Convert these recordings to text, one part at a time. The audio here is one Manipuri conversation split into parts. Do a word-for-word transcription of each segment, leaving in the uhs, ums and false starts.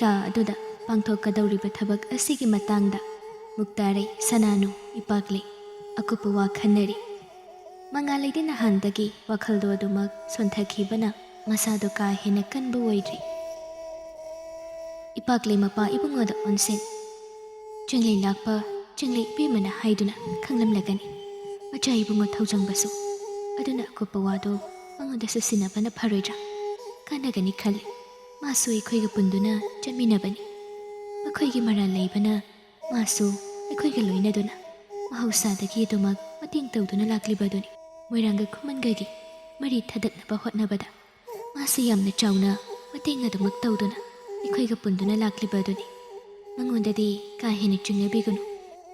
ꯀꯥ ꯑꯗꯨꯗ ꯄꯥꯡꯊꯣꯛꯀꯗꯧꯔꯤꯕ ꯊꯕꯛ ꯑꯁꯤꯒꯤ ꯃꯇꯥꯡꯗ ꯃꯨꯛꯇꯥꯔꯩ, ꯁꯅꯥꯅꯨ, ꯏꯄꯥꯛꯂꯩ ꯑꯀꯨꯞꯄ ꯋꯥ ꯈꯟꯅꯔꯤ꯫ ꯃꯉꯥꯜꯂꯩꯗꯤ ꯅꯍꯥꯟꯗꯒꯤ ꯋꯥꯈꯜꯗꯣ ꯑꯗꯨꯃꯛ ꯁꯣꯟꯊꯈꯤꯕꯅ ꯃꯁꯥꯗꯣ ꯀꯥ ꯍꯦꯟꯅ ꯀꯟꯕ ꯑꯣꯏꯗ꯭ꯔꯤ꯫ ꯏꯄꯥꯛꯂꯩ ꯃꯄꯥ ꯏꯕꯨꯡꯉꯣꯗ ꯑꯣꯟꯁꯤꯟ, ꯆꯤꯡꯂꯩ ꯂꯥꯛꯄ, ꯆꯤꯡꯂꯩ ꯏꯕꯦꯝꯃꯅ ꯍꯥꯏꯗꯨꯅ ꯈꯪꯂꯝꯂꯒꯅꯤ꯫ ꯃꯆꯥ ꯏꯕꯨꯡꯉꯣ ꯊꯧꯖꯪꯕꯁꯨ꯫ ꯑꯗꯨꯅ ꯑꯀꯨꯞꯄ ꯋꯥꯗꯣ ꯃꯉꯣꯟꯗꯁꯨ ꯁꯤꯟꯅꯕꯅ ꯐꯔꯣꯏꯗ꯭ꯔꯥ? ꯀꯥꯟꯅꯒꯅꯤ ꯈꯜꯂꯤ꯫ ꯃꯥꯁꯨ ꯑꯩꯈꯣꯏꯒ ꯄꯨꯟꯗꯨꯅ ꯆꯠꯃꯤꯟꯅꯕꯅꯤ꯫ ꯃꯈꯣꯏꯒꯤ ꯃꯔꯥꯜ ꯂꯩꯕꯅ ꯃꯥꯁꯨ ꯑꯩꯈꯣꯏꯒ ꯂꯣꯏꯅꯗꯨꯅ ꯃꯍꯧꯁꯥꯗꯒꯤ ꯑꯗꯨꯃꯛ ꯃꯇꯦꯡ ꯇꯧꯗꯨꯅ ꯂꯥꯛꯂꯤꯕ ꯑꯗꯨꯅꯤ꯫ ꯃꯣꯏꯔꯥꯡꯒ ꯈꯨꯃꯟꯒꯒꯤ ꯃꯔꯤ ꯊꯥꯗꯠꯅꯕ ꯍꯣꯠꯅꯕꯗ ꯃꯥꯁꯨ ꯌꯥꯝꯅ ꯆꯥꯎꯅ ꯃꯇꯦꯡ ꯑꯗꯨꯃꯛ ꯇꯧꯗꯨꯅ ꯑꯩꯈꯣꯏꯒ ꯄꯨꯟꯗꯨꯅ ꯂꯥꯛꯂꯤꯕ ꯑꯗꯨꯅꯤ꯫ ꯃꯉꯣꯟꯗꯗꯤ ꯀꯥ ꯍꯦꯟꯅ ꯆꯤꯡꯅꯕꯤꯒꯅꯨ꯫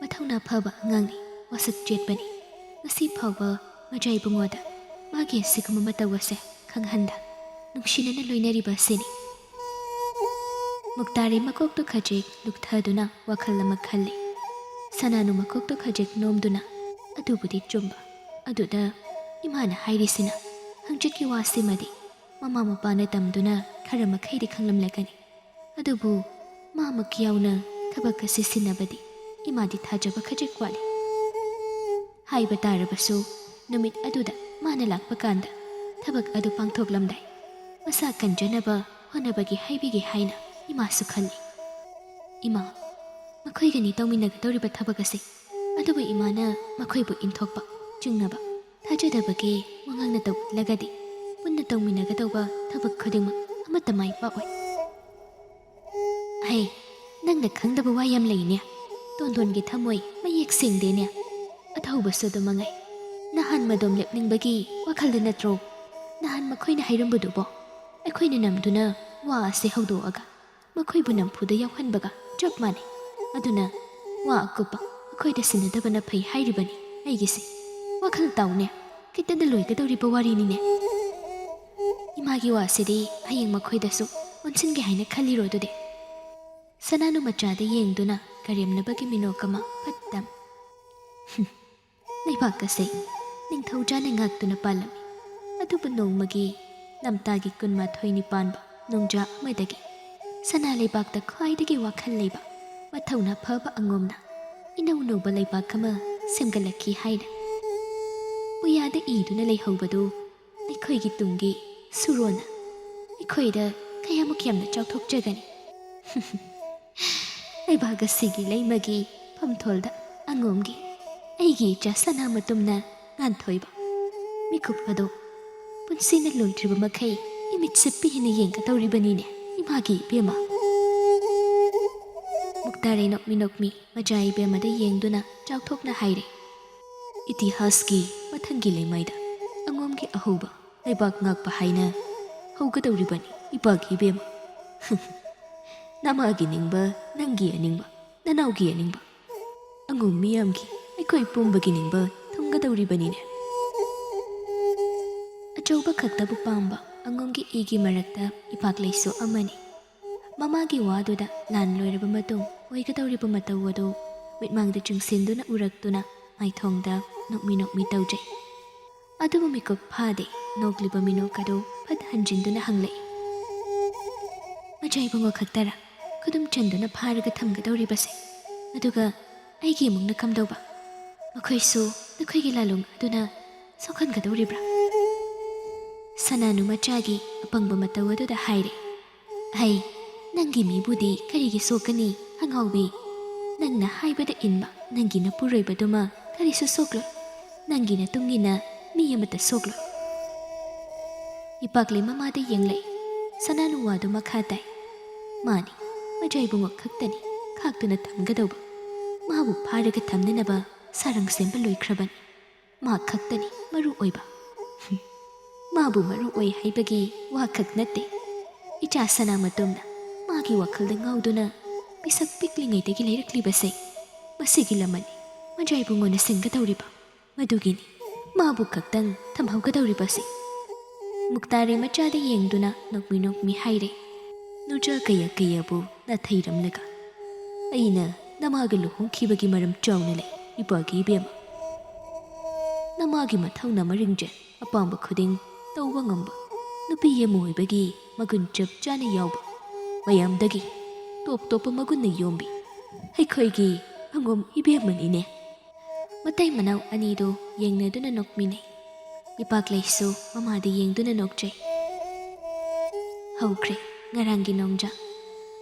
ꯃꯊꯧꯅꯥ ꯐꯕ ꯑꯉꯥꯡꯅꯤ, ꯋꯥꯁꯛ ꯆꯦꯠꯄꯅꯤ꯫ ꯉꯁꯤ ꯐꯥꯎꯕ ꯃꯆꯥ ꯏꯕꯨꯡꯉꯣꯗ ꯃꯥꯒꯤ ꯑꯁꯤꯒꯨꯝꯕ ꯃꯇꯧ ꯑꯁꯦ ꯈꯪꯍꯟꯗ ꯅꯨꯡꯁꯤꯅꯅ ꯂꯣꯏꯅꯔꯤꯕ ꯑꯁꯤꯅꯤ꯫ ꯃꯨꯛꯇꯥꯔꯤ ꯃꯀꯣꯛꯇꯣ ꯈꯖꯤꯛ ꯂꯨꯛꯊꯗꯨꯅ ꯋꯥꯈꯜ ꯑꯃ ꯈꯜꯂꯤ꯫ ꯁꯅꯥꯅꯨ ꯃꯀꯣꯛꯇꯣ ꯈꯖꯤꯛ ꯅꯣꯝꯗꯨꯅ, "ꯑꯗꯨꯕꯨꯗꯤ ꯆꯨꯝꯕ꯫ ꯑꯗꯨꯗ ꯏꯃꯥꯅ ꯍꯥꯏꯔꯤꯁꯤꯅ ꯍꯪꯆꯤꯠꯀꯤ ꯋꯥꯁꯤꯃꯗꯤ ꯃꯃꯥ ꯃꯄꯥꯅ ꯇꯝꯗꯨꯅ ꯈꯔ ꯃꯈꯩꯗꯤ ꯈꯪꯂꯝꯂꯒꯅꯤ꯫ ꯑꯗꯨꯕꯨ ꯃꯥꯃꯛ ꯌꯥꯎꯅ ꯊꯕꯛ ꯑꯁꯤ ꯁꯤꯟꯅꯕꯗꯤ ꯏꯃꯥꯗꯤ ꯊꯥꯖꯕ ꯈꯖꯤꯛ ꯋꯥꯠꯂꯤ꯫" ꯍꯥꯏꯕ ꯇꯥꯔꯕꯁꯨ ꯅꯨꯃꯤꯠ ꯑꯗꯨꯗ ꯃꯥꯅ ꯂꯥꯛꯄ ꯀꯥꯟꯗ ꯊꯕꯛ ꯑꯗꯨ ꯄꯥꯡꯊꯣꯛꯂꯝꯗꯥꯏ ꯃꯁꯥ ꯀꯟꯖꯅꯕ ꯍꯣꯠꯅꯕꯒꯤ ꯍꯥꯏꯕꯤꯒꯦ ꯍꯥꯏꯅ ꯏꯃꯥꯁꯨ ꯈꯜꯂꯤ꯫ "ꯏꯃꯥ, ꯃꯈꯣꯏꯒꯅꯤ ꯇꯧꯃꯤꯟꯅꯒꯗꯧꯔꯤꯕ ꯊꯕꯛ ꯑꯁꯤ, ꯑꯗꯨꯕꯨ ꯏꯃꯥꯅ ꯃꯈꯣꯏꯕꯨ ꯏꯟꯊꯣꯛꯄ, ꯆꯤꯡꯅꯕ, ꯊꯥꯖꯗꯕꯒꯤ ꯋꯥꯉꯥꯡ ꯅꯇꯧ ꯎꯠꯂꯒꯗꯤ ꯄꯨꯟꯅ ꯇꯧꯃꯤꯟꯅꯒꯗꯧꯕ ꯊꯕꯛ ꯈꯨꯗꯤꯡꯃꯛ ꯑꯃꯠꯇ ꯃꯥꯏ ꯄꯥꯛꯑꯣꯏ꯫" "ꯍꯩ, ꯅꯪꯅ ꯈꯪꯗꯕ ꯋꯥ ꯌꯥꯝ ꯂꯩꯅꯦ꯫ ꯇꯣꯟꯗꯣꯟꯒꯤ ꯊꯃꯣꯏ ꯃꯌꯦꯛ ꯁꯦꯡꯗꯦꯅꯦ꯫ ꯑꯊꯧꯕꯁꯨ ꯑꯗꯨ ꯃꯉꯥꯏ꯫ ꯅꯍꯥꯟ ꯃꯗꯣꯝ ꯂꯦꯞꯅꯤꯡꯕꯒꯤ ꯋꯥꯈꯜꯗ ꯅꯠꯇ꯭ꯔꯣ ꯅꯍꯥꯟ ꯃꯈꯣꯏꯅ ꯍꯥꯏꯔꯝꯕꯗꯨꯕꯣ? ꯑꯩꯈꯣꯏꯅ ꯅꯝꯗꯨꯅ ꯋꯥ ꯑꯁꯤ ꯍꯧꯗꯣꯛꯑꯒ ꯃꯈꯣꯏꯕꯨ ꯅꯝꯐꯨꯗ ꯌꯥꯎꯍꯟꯕꯒ ꯆꯞ ꯃꯥꯟꯅꯩ꯫ ꯑꯗꯨꯅ ꯋꯥ ꯑꯀꯨꯞꯄ ꯑꯩꯈꯣꯏꯗ ꯁꯤꯟꯅꯗꯕꯅ ꯐꯩ ꯍꯥꯏꯔꯤꯕꯅꯤ ꯑꯩꯒꯤꯁꯦ꯫ ꯋꯥꯈꯜ ꯇꯥꯎꯅꯦ, ꯈꯤꯇꯗ ꯂꯣꯏꯒꯗꯧꯔꯤꯕ ꯋꯥꯔꯤꯅꯤꯅꯦ꯫" "ꯏꯃꯥꯒꯤ ꯋꯥꯁꯤꯗꯤ ꯍꯌꯦꯡ ꯃꯈꯣꯏꯗꯁꯨ ꯑꯣꯟꯁꯤꯟꯒꯦ ꯍꯥꯏꯅ ꯈꯜꯂꯤꯔꯣ ꯑꯗꯨꯗꯤ?" ꯁꯅꯥꯅꯨ ꯃꯆꯥꯗ ꯌꯦꯡꯗꯨꯅ ꯀꯔꯦꯝꯅꯕꯒꯤ ꯃꯤꯅꯣꯛ ꯑꯃ ꯐꯠ ꯇꯝ꯫ "ꯍꯨꯝ, ꯂꯩꯕꯥꯛ ꯑꯁꯦ ꯅꯤꯡꯊꯧꯖꯥꯅ ꯉꯥꯛꯇꯨꯅ ꯄꯥꯜꯂꯝꯃꯤ꯫ ꯑꯗꯨꯕꯨ ꯅꯣꯡꯃꯒꯤ ꯂꯝꯇꯥꯒꯤ ꯀꯨꯟꯃꯥꯊꯣꯏꯅꯤ ꯄꯥꯟꯕ ꯅꯣꯡꯖꯥ ꯑꯃꯗꯒꯤ ꯁꯅꯥ ꯂꯩꯕꯥꯛꯇ ꯈ꯭ꯋꯥꯏꯗꯒꯤ ꯋꯥꯈꯜ ꯂꯩꯕ, ꯃꯊꯧꯅꯥ ꯐꯕ ꯑꯉꯣꯝꯅ ꯏꯅꯧ ꯅꯧꯕ ꯂꯩꯕꯥꯛ ꯑꯃ ꯁꯦꯝꯒꯠꯂꯛꯈꯤ ꯍꯥꯏꯅ ꯄꯨꯌꯥꯗ ꯏꯗꯨꯅ ꯂꯩꯍꯧꯕꯗꯨ ꯑꯩꯈꯣꯏꯒꯤ ꯇꯨꯡꯒꯤ ꯁꯨꯔꯣꯟꯅ ꯑꯩꯈꯣꯏꯗ ꯀꯌꯥꯃꯨꯛ ꯌꯥꯝꯅ ꯆꯥꯎꯊꯣꯛꯆꯒꯅꯤ꯫ ꯂꯩꯕꯥꯛ ꯑꯁꯤꯒꯤ ꯂꯩꯃꯒꯤ ꯐꯝꯊꯣꯜꯗ ꯑꯉꯣꯝꯒꯤ ꯑꯩꯒꯤ ꯏꯆꯥ ꯁꯅꯥ ꯃꯇꯨꯝꯅ ꯉꯥꯟꯊꯣꯏꯕ ꯃꯤꯀꯨꯞ ꯑꯗꯣ ꯄꯨꯟꯁꯤꯅ ꯂꯣꯏꯗ꯭ꯔꯤꯕ ꯃꯈꯩ ꯏꯃꯤꯠꯁꯦ ꯄꯦꯟꯅ ꯌꯦꯡꯒꯗꯧꯔꯤꯕꯅꯤꯅꯦ, ꯏꯃꯥꯒꯤ ꯏꯕꯦꯝꯃ꯫ ꯃꯨꯛꯇꯥꯔꯩ ꯅꯣꯛꯃꯤ ꯅꯣꯛꯃꯤ ꯃꯆꯥ ꯏꯕꯦꯝꯃꯗ ꯌꯦꯡꯗꯨꯅ ꯆꯥꯎꯊꯣꯛꯅ ꯍꯥꯏꯔꯦ꯫ ꯏꯇꯤꯍꯥꯁꯀꯤ ꯃꯊꯪꯒꯤ ꯂꯩꯃꯥꯏꯗ ꯑꯉꯣꯝꯒꯤ ꯑꯍꯧꯕ ꯂꯩꯕꯥꯛ ꯉꯥꯛꯄ ꯍꯥꯏꯅ ꯍꯧꯒꯗꯧꯔꯤꯕꯅꯤ, ꯏꯄꯥꯒꯤ ꯏꯕꯦꯝꯃ꯫ ꯅꯃꯥꯒꯤ ꯅꯤꯡꯕ, ꯅꯪꯒꯤ ꯑꯅꯤꯡꯕ, ꯅꯅꯥꯎꯒꯤ ꯑꯅꯤꯡꯕ, ꯑꯉꯣꯝ ꯃꯤꯌꯥꯝꯒꯤ, ꯑꯩꯈꯣꯏ ꯄꯨꯝꯕꯒꯤ ꯅꯤꯡꯕ ꯊꯨꯡꯒꯗꯧꯔꯤꯕꯅꯤꯅꯦ꯫ ꯑꯆꯧꯕ ꯈꯛꯇꯕꯨ ꯄꯥꯝꯕ ꯑꯉꯣꯝꯒꯤ ꯏꯒꯤ ꯃꯔꯛꯇ ꯏꯄꯥꯛ ꯂꯩꯁꯨ ꯑꯃꯅꯤ꯫ ꯃꯃꯥꯒꯤ ꯋꯥꯗꯨꯗ ꯂꯥꯟ ꯂꯣꯏꯔꯕ ꯃꯇꯨꯡ ꯑꯣꯏꯒꯗꯧꯔꯤꯕ ꯃꯇꯧ ꯑꯗꯨ ꯃꯤꯠꯃꯥꯡꯗ ꯆꯤꯡꯁꯤꯟꯗꯨꯅ ꯎꯔꯛꯇꯨꯅ ꯃꯥꯏꯊꯣꯡꯗ ꯅꯣꯛꯃꯤ ꯅꯣꯛꯃꯤ ꯇꯧꯖꯩ꯫ ꯑꯗꯨꯕꯨ ꯃꯤꯀꯨꯞ ꯐꯥꯗꯦ, ꯅꯣꯛꯂꯤꯕ ꯃꯤꯅꯣꯛ ꯑꯗꯨ ꯐꯠ ꯍꯟꯖꯤꯟꯗꯨꯅ ꯍꯪꯂꯛꯏ, "ꯃꯆꯥ ꯏꯕꯨꯡꯉꯣ ꯈꯛꯇꯔ ꯈꯨꯗꯨꯝ ꯆꯟꯗꯨꯅ ꯐꯥꯔꯒ ꯊꯝꯒꯗꯧꯔꯤꯕꯁꯦ? ꯑꯗꯨꯒ ꯑꯩꯒꯤ ꯏꯃꯨꯡꯅ ꯀꯝꯗꯧꯕ? ꯃꯈꯣꯏꯁꯨ ꯅꯈꯣꯏꯒꯤ ꯂꯥꯂꯣꯡ ꯑꯗꯨꯅ ꯁꯣꯛꯍꯟꯒꯗꯧꯔꯤꯕ꯭ꯔꯥ?" ꯁꯅꯥꯅꯨ ꯃꯆꯥꯒꯤ ꯑꯄꯪꯕ ꯃꯇꯧ ꯑꯗꯨꯗ ꯍꯥꯏꯔꯦ, "ꯑꯩ ꯅꯪꯒꯤ ꯃꯤꯕꯨꯗꯤ ꯀꯔꯤꯒꯤ ꯁꯣꯛꯀꯅꯤ, ꯑꯉꯥꯎꯕꯤ? ꯅꯪꯅ ꯍꯥꯏꯕꯗ ꯏꯟꯕ ꯅꯪꯒꯤ ꯅꯄꯨꯔꯣꯏꯕꯗꯨꯃ ꯀꯔꯤꯁꯨ ꯁꯣꯛꯂꯣꯏ꯫ ꯅꯪꯒꯤ ꯅꯇꯨꯡ ꯏꯟꯅ ꯃꯤ ꯑꯃꯠꯇ ꯁꯣꯛꯂꯣꯏ꯫" ꯏꯄꯥꯛꯂꯩ ꯃꯃꯥꯗ ꯌꯦꯡꯂꯛꯏ꯫ ꯁꯅꯥꯅꯨ ꯋꯥꯗꯨ ꯃꯈꯥ ꯇꯥꯏ, "ꯃꯥꯅꯤ, ꯃꯆꯥ ꯏꯕꯨꯡꯉꯣ ꯈꯛꯇꯅꯤ ꯈꯥꯛꯇꯨꯅ ꯊꯝꯒꯗꯧꯕ꯫ ꯃꯥꯕꯨ ꯐꯥꯔꯒ ꯊꯝꯅꯅꯕ ꯁꯥꯔꯪ ꯁꯦꯝꯕ ꯂꯣꯏꯈ꯭ꯔꯕꯅꯤ꯫ ꯃꯥ ꯈꯛꯇꯅꯤ ꯃꯔꯨ ꯑꯣꯏꯕ꯫" ꯍꯨꯝ, ꯃꯥꯕꯨ ꯃꯔꯨ ꯑꯣꯏ ꯍꯥꯏꯕꯒꯤ ꯋꯥ ꯈꯛ ꯅꯠꯇꯦ꯫ ꯏꯆꯥ ꯁꯅꯥ ꯃꯇꯨꯝꯅ ꯃꯥꯒꯤ ꯋꯥꯈꯜꯗ ꯉꯥꯎꯗꯨꯅ ꯄꯤꯁꯛ ꯄꯤꯛꯂꯤꯉꯩꯗꯒꯤ ꯂꯩꯔꯛꯂꯤꯕꯁꯦ, ꯃꯁꯤꯒꯤ ꯂꯃꯟꯅꯤ ꯃꯆꯥ ꯏꯕꯨꯡꯉꯣꯅ ꯁꯤꯡꯒꯗꯧꯔꯤꯕ꯫ ꯃꯗꯨꯒꯤꯅꯤ ꯃꯥꯕꯨ ꯈꯛꯇꯪ ꯊꯝꯍꯧꯒꯗꯧꯔꯤꯕꯁꯦ꯫ ꯃꯨꯛꯇꯥꯔꯩ ꯃꯆꯥꯗ ꯌꯦꯡꯗꯨꯅ ꯅꯣꯛꯃꯤ ꯅꯣꯛꯃꯤ ꯍꯥꯏꯔꯦ, "ꯅꯨꯆꯥ ꯀꯌꯥ ꯀꯌꯥꯕꯨ ꯅꯥꯊꯩꯔꯝꯂꯒ ꯑꯩꯅ ꯅꯃꯥꯒ ꯂꯨꯍꯣꯡꯈꯤꯕꯒꯤ ꯃꯔꯝ ꯆꯥꯎꯅ ꯂꯩ, ꯏꯄꯥꯒꯤ ꯏꯕꯦꯝꯃ꯫ ꯅꯃꯥꯒꯤ ꯃꯊꯧꯅꯥ ꯃꯔꯤꯡꯖꯦꯜ, ꯑꯄꯥꯝꯕ ꯈꯨꯗꯤꯡ ꯇꯧꯕ ꯉꯝꯕ ꯅꯨꯄꯤ ꯑꯃ ꯑꯣꯏꯕꯒꯤ ꯃꯒꯨꯟ ꯆꯞ ꯆꯥꯅ ꯌꯥꯎꯕ ꯃꯌꯥꯝꯗꯒꯤ ꯇꯣꯞ ꯇꯣꯞꯄ ꯃꯒꯨꯟꯅ ꯌꯣꯝꯕꯤ ꯑꯩꯈꯣꯏꯒꯤ ꯑꯉꯣꯝ ꯏꯕꯦꯝꯃꯅꯤꯅꯦ꯫ ꯃꯇꯩ ꯃꯅꯥꯎ ꯑꯅꯤꯗꯨ ꯌꯦꯡꯅꯗꯨꯅ ꯅꯣꯛꯃꯤꯟꯅꯩ꯫ ꯏꯄꯥꯛꯂꯩꯁꯨ ꯃꯃꯥꯗ ꯌꯦꯡꯗꯨꯅ ꯅꯣꯛꯆꯩ꯫ ꯍꯧꯈ꯭ꯔꯦ ꯉꯔꯥꯡꯒꯤ ꯅꯣꯡꯖꯥ,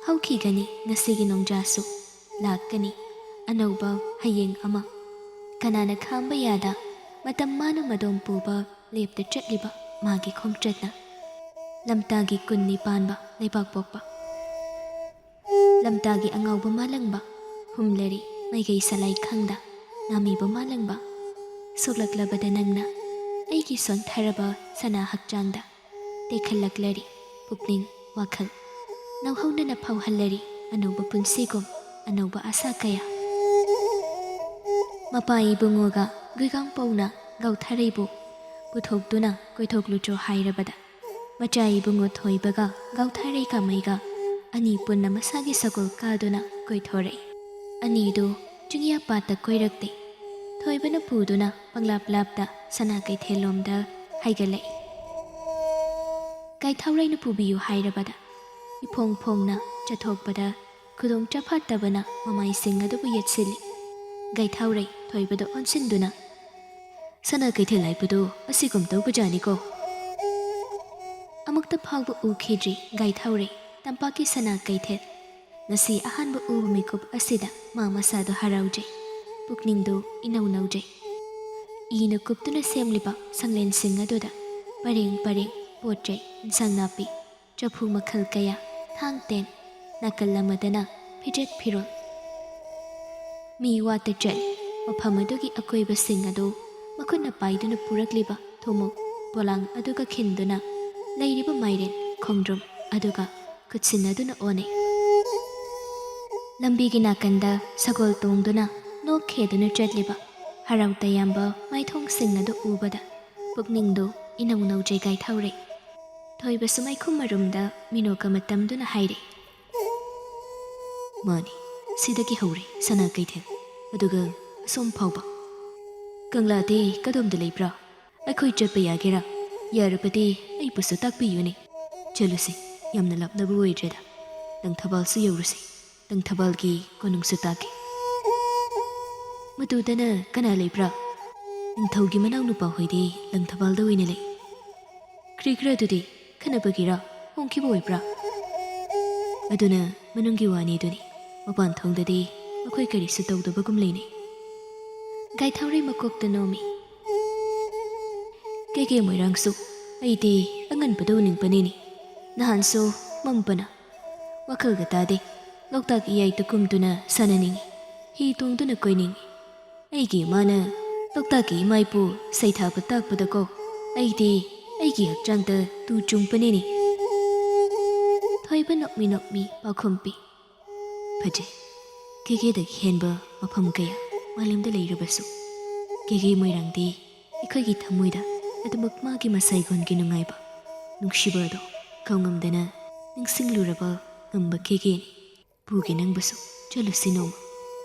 ꯍꯧꯈꯤꯒꯅꯤ ꯉꯁꯤꯒꯤ ꯅꯣꯡꯖꯥꯁꯨ, ꯂꯥꯛꯀꯅꯤ ꯑꯅꯧꯕ ꯍꯌꯦꯡ ꯑꯃ꯫ ꯀꯅꯥꯅ ꯈꯥꯝꯕ ꯌꯥꯗ ꯃꯇꯝ ꯃꯥꯅ ꯃꯗꯣꯝ ꯄꯨꯕ ꯂꯦꯞꯇ ꯆꯠꯂꯤꯕ ꯃꯥꯒꯤ ꯈꯣꯡꯆꯠꯅ꯫ ꯂꯝꯇꯥꯒꯤ ꯀꯨꯟꯅꯤ ꯄꯥꯟꯕ ꯂꯩꯕꯥꯛꯄꯣꯛꯄ꯫ ꯂꯝꯇꯥꯒꯤ ꯑꯉꯥꯎꯕ ꯃꯥꯂꯪꯕ, ꯍꯨꯝꯂꯔꯤ ꯃꯥꯏꯀꯩ ꯁꯂꯥꯏ ꯈꯪꯗ ꯅꯥꯃꯤꯕ ꯃꯥꯂꯪꯕ꯫ ꯁꯣꯛꯂꯛꯂꯕꯗ ꯅꯪꯅ ꯑꯩꯒꯤ ꯁꯣꯟꯊꯔꯕ ꯁꯅꯥ ꯍꯛꯆꯥꯡꯗ ꯇꯦꯛꯈꯠꯂꯛꯂꯔꯤ ꯄꯨꯛꯅꯤꯡ ꯋꯥꯈꯜ꯫ ꯅꯧꯍꯧꯅꯅ ꯐꯥꯎꯍꯜꯂꯔꯤ ꯑꯅꯧꯕ ꯄꯨꯟꯁꯤꯒꯨꯝ ꯑꯅꯧꯕ ꯑꯁꯥ ꯀꯌꯥ꯫ ꯃꯄꯥ ꯏꯕꯨꯡꯉꯣꯒ ꯒꯨꯏꯒꯥꯡꯄꯧꯅ ꯒꯥꯎꯊꯥꯔꯩꯕꯨ ꯄꯨꯊꯣꯛꯇꯨꯅ ꯀꯣꯏꯊꯣꯛꯂꯨꯆꯣ ꯍꯥꯏꯔꯕꯗ, ꯃꯆꯥ ꯏꯕꯨꯡꯉꯣ ꯊꯣꯏꯕꯒ ꯒꯥꯎꯊꯥꯔꯩ ꯀꯥꯃꯩꯒ ꯑꯅꯤ ꯄꯨꯟꯅ ꯃꯁꯥꯒꯤ ꯁꯒꯣꯜ ꯀꯥꯗꯨꯅ ꯀꯣꯏꯊꯣꯔꯛꯏ꯫ ꯑꯅꯤꯗꯨ ꯆꯤꯡꯌꯥ ꯄꯥꯠꯇ ꯀꯣꯏꯔꯛꯇꯦ꯫ ꯊꯣꯏꯕꯅ ꯄꯨꯗꯨꯅ ꯄꯪꯂꯥꯞ ꯂꯥꯞꯇ ꯁꯅꯥ ꯀꯩꯊꯦꯜꯂꯣꯝꯗ ꯍꯥꯏꯒꯠꯂꯛꯏ꯫ ꯒꯥꯏꯊꯥꯎꯔꯩꯅ ꯄꯨꯕꯤꯌꯨ ꯍꯥꯏꯔꯕꯗ ꯏꯐꯣꯡ ꯐꯣꯡꯅ ꯆꯠꯊꯣꯛꯄꯗ ꯈꯨꯗꯣꯡ ꯆꯐꯥꯠꯇꯕꯅ ꯃꯃꯥꯏꯁꯤꯡ ꯑꯗꯨꯕꯨ ꯌꯦꯠꯁꯤꯜꯂꯤ꯫ ꯒꯥꯏꯊꯥꯎꯔꯩ ꯊꯣꯏꯕꯗ ꯑꯣꯟꯁꯤꯟꯗꯨꯅ, "ꯁꯅꯥ ꯀꯩꯊꯦꯜ ꯍꯥꯏꯕꯗꯨ ꯑꯁꯤꯒꯨꯝ ꯇꯧꯕꯖꯥꯠꯅꯤꯀꯣ"꯫ ꯑꯃꯨꯛꯇ ꯐꯥꯎꯕ ꯎꯈꯤꯗ꯭ꯔꯤ ꯒꯥꯏꯊꯥꯎꯔꯩ ꯇꯝꯄꯥꯛꯀꯤ ꯁꯅꯥ ꯀꯩꯊꯦꯜ꯫ ꯉꯁꯤ ꯑꯍꯥꯟꯕ ꯎꯕ ꯃꯤꯀꯨꯞ ꯑꯁꯤꯗ ꯃꯥ ꯃꯁꯥꯗꯣ ꯍꯔꯥꯎꯖꯩ, ꯄꯨꯛꯅꯤꯡꯗꯣ ꯏꯅꯧ ꯅꯧꯖꯩ꯫ ꯏꯅ ꯀꯨꯞꯇꯨꯅ ꯁꯦꯝꯂꯤꯕ ꯁꯪꯂꯦꯟꯁꯤꯡ ꯑꯗꯨꯗ ꯄꯔꯦꯡ ꯄꯔꯦꯡ ꯄꯣꯠ ꯆꯩ, ꯏꯟꯁꯥꯡ ꯅꯥꯄꯤ, ꯆꯐꯨ ꯃꯈꯜ ꯀꯌꯥ, ꯊꯥꯡ ꯇꯦꯟ, ꯅꯥꯀꯜ ꯑꯃꯗꯅ ꯐꯤꯖꯦꯠ ꯐꯤꯔꯣꯜ꯫ ꯃꯤ ꯋꯥꯠꯇ ꯆꯠꯂꯤ꯫ ꯃꯐꯝ ꯑꯗꯨꯒꯤ ꯑꯀꯣꯏꯕꯁꯤꯡ ꯑꯗꯨ ꯃꯈꯨꯠꯅ ꯄꯥꯏꯗꯨꯅ ꯄꯨꯔꯛꯂꯤꯕ ꯊꯨꯝꯃꯣꯛ ꯄꯣꯂꯥꯡ ꯑꯗꯨꯒ ꯈꯤꯟꯗꯨꯅ ꯂꯩꯔꯤꯕ ꯃꯥꯏꯔꯦꯟ ꯈꯣꯡꯗ꯭ꯔꯨꯝ ꯑꯗꯨꯒ ꯈꯨꯠꯁꯤꯟꯅꯗꯨꯅ ꯑꯣꯟꯅꯩ꯫ ꯂꯝꯕꯤꯒꯤ ꯅꯥꯀꯟꯗ ꯁꯒꯣꯜ ꯇꯣꯡꯗꯨꯅ ꯅꯣꯛ ꯈꯦꯗꯨꯅ ꯆꯠꯂꯤꯕ ꯍꯔꯥꯎ ꯇꯌꯥꯝꯕ ꯃꯥꯏꯊꯣꯡꯁꯤꯡ ꯑꯗꯨ ꯎꯕꯗ ꯄꯨꯛꯅꯤꯡꯗꯨ ꯏꯅꯧ ꯅꯧꯖꯩ ꯒꯥꯏꯊꯥꯎꯔꯩ꯫ ꯊꯣꯏꯕꯁꯨ ꯃꯩꯈꯨ ꯃꯔꯨꯝꯗ ꯃꯤꯅꯣꯛ ꯑꯃ ꯇꯝꯗꯨꯅ ꯍꯥꯏꯔꯤ, "ꯃꯥꯅꯤ, ꯁꯤꯗꯒꯤ ꯍꯧꯔꯦ ꯁꯅꯥ ꯀꯩꯊꯦꯜ꯫ ꯑꯗꯨꯒ ꯑꯁꯣꯝ ꯐꯥꯎꯕ꯫ ꯀꯪꯂꯥꯗꯤ ꯀꯗꯣꯝꯗ ꯂꯩꯕ꯭ꯔꯥ? ꯑꯩꯈꯣꯏ ꯆꯠꯄ ꯌꯥꯒꯦꯔꯥ? ꯌꯥꯔꯕꯗꯤ ꯑꯩꯕꯨꯁꯨ ꯇꯥꯛꯄꯤꯌꯨꯅꯦ꯫ ꯆꯠꯂꯨꯁꯤ, ꯌꯥꯝꯅ ꯂꯥꯞꯅꯕ ꯑꯣꯏꯗ꯭ꯔꯦꯗ"꯫ ꯂꯪꯊꯕꯥꯜꯁꯨ ꯌꯧꯔꯨꯁꯤ꯫ ꯂꯪꯊꯕꯥꯜꯒꯤ ꯀꯣꯅꯨꯡꯁꯨ ꯇꯥꯛꯀꯦ꯫ ꯃꯗꯨꯗꯅ ꯀꯅꯥ ꯂꯩꯕ꯭ꯔꯥ? ꯅꯤꯡꯊꯧꯒꯤ ꯃꯅꯥꯎꯅꯨꯄꯥ ꯍꯣꯏꯗꯤ ꯂꯪꯊꯕꯥꯜꯗ ꯑꯣꯏꯅ ꯂꯩ꯫ ꯀ꯭ꯔꯤ ꯀ꯭ꯔꯥ ꯑꯗꯨꯗꯤ ꯈꯠꯅꯕꯒꯤꯔꯥ? ꯍꯣꯡꯈꯤꯕ ꯑꯣꯏꯕ꯭ꯔꯥ? ꯑꯗꯨꯅ ꯃꯅꯨꯡꯒꯤ ꯋꯥꯅꯤꯗꯨꯅꯤ꯫ ꯃꯄꯥꯟ ꯊꯣꯡꯗꯗꯤ ꯃꯈꯣꯏ ꯀꯔꯤꯁꯨ ꯇꯧꯗꯕꯒꯨꯝ ꯂꯩꯅꯩ꯫ ꯒꯥꯏꯊꯥꯎꯔꯩ ꯃꯀꯣꯛꯇ ꯅꯣꯝꯃꯤ꯫ ꯀꯦꯀꯦ ꯃꯣꯏꯔꯥꯡꯁꯨ ꯑꯩꯗꯤ ꯑꯉꯟꯕꯗ ꯎꯅꯤꯡꯕꯅꯤꯅꯦ꯫ ꯅꯍꯥꯟꯁꯨ ꯃꯝꯕꯅ ꯋꯥꯈꯜꯒ ꯇꯥꯗꯦ꯫ ꯂꯣꯛꯇꯥꯛ ꯏꯌꯥꯏꯗ ꯀꯨꯝꯗꯨꯅ ꯁꯥꯟꯅꯅꯤꯡꯏ꯫ ꯍꯤ ꯇꯣꯡꯗꯨꯅ ꯀꯣꯏꯅꯤꯡꯏ꯫ ꯑꯩꯒꯤ ꯏꯃꯥꯅ ꯂꯣꯛꯇꯥꯛꯀꯤ ꯏꯃꯥ ꯏꯄꯨ ꯁꯩꯊꯥꯕ ꯇꯥꯛꯄꯗꯀꯣ ꯑꯩꯗꯤ ꯑꯩꯒꯤ ꯍꯛꯆꯥꯡꯗ ꯇꯨ ꯆꯨꯡꯕꯅꯤꯅꯦ꯫ ꯊꯣꯏꯕ ꯅꯣꯛꯃꯤ ꯅꯣꯛꯃꯤ ꯄꯥꯎꯈꯨꯝ ꯄꯤ꯫ ꯐꯖꯩ꯫ ꯀꯦꯀꯦꯗꯒꯤ ꯍꯦꯟꯕ ꯃꯐꯝ ꯀꯌꯥ ꯃꯥꯂꯦꯝꯗ ꯂꯩꯔꯕꯁꯨ ꯀꯦꯀꯦ ꯃꯣꯏꯔꯥꯡꯗꯤ ꯑꯩꯈꯣꯏꯒꯤ ꯊꯃꯣꯏꯗ ꯑꯗꯨꯃꯛ ꯃꯥꯒꯤ ꯃꯁꯥꯏꯒꯣꯟꯒꯤ ꯅꯨꯡꯉꯥꯏꯕ, ꯅꯨꯡꯁꯤꯕ ꯑꯗꯣ ꯀꯧꯉꯝꯗꯅ ꯅꯤꯡꯁꯤꯡꯂꯨꯔꯕ ꯉꯝꯕ ꯀꯦꯀꯦꯅꯤ꯫ ꯄꯨꯒꯦ ꯅꯪꯕꯨꯁꯨ, ꯆꯠꯂꯨꯁꯤ ꯅꯣꯡꯃ꯫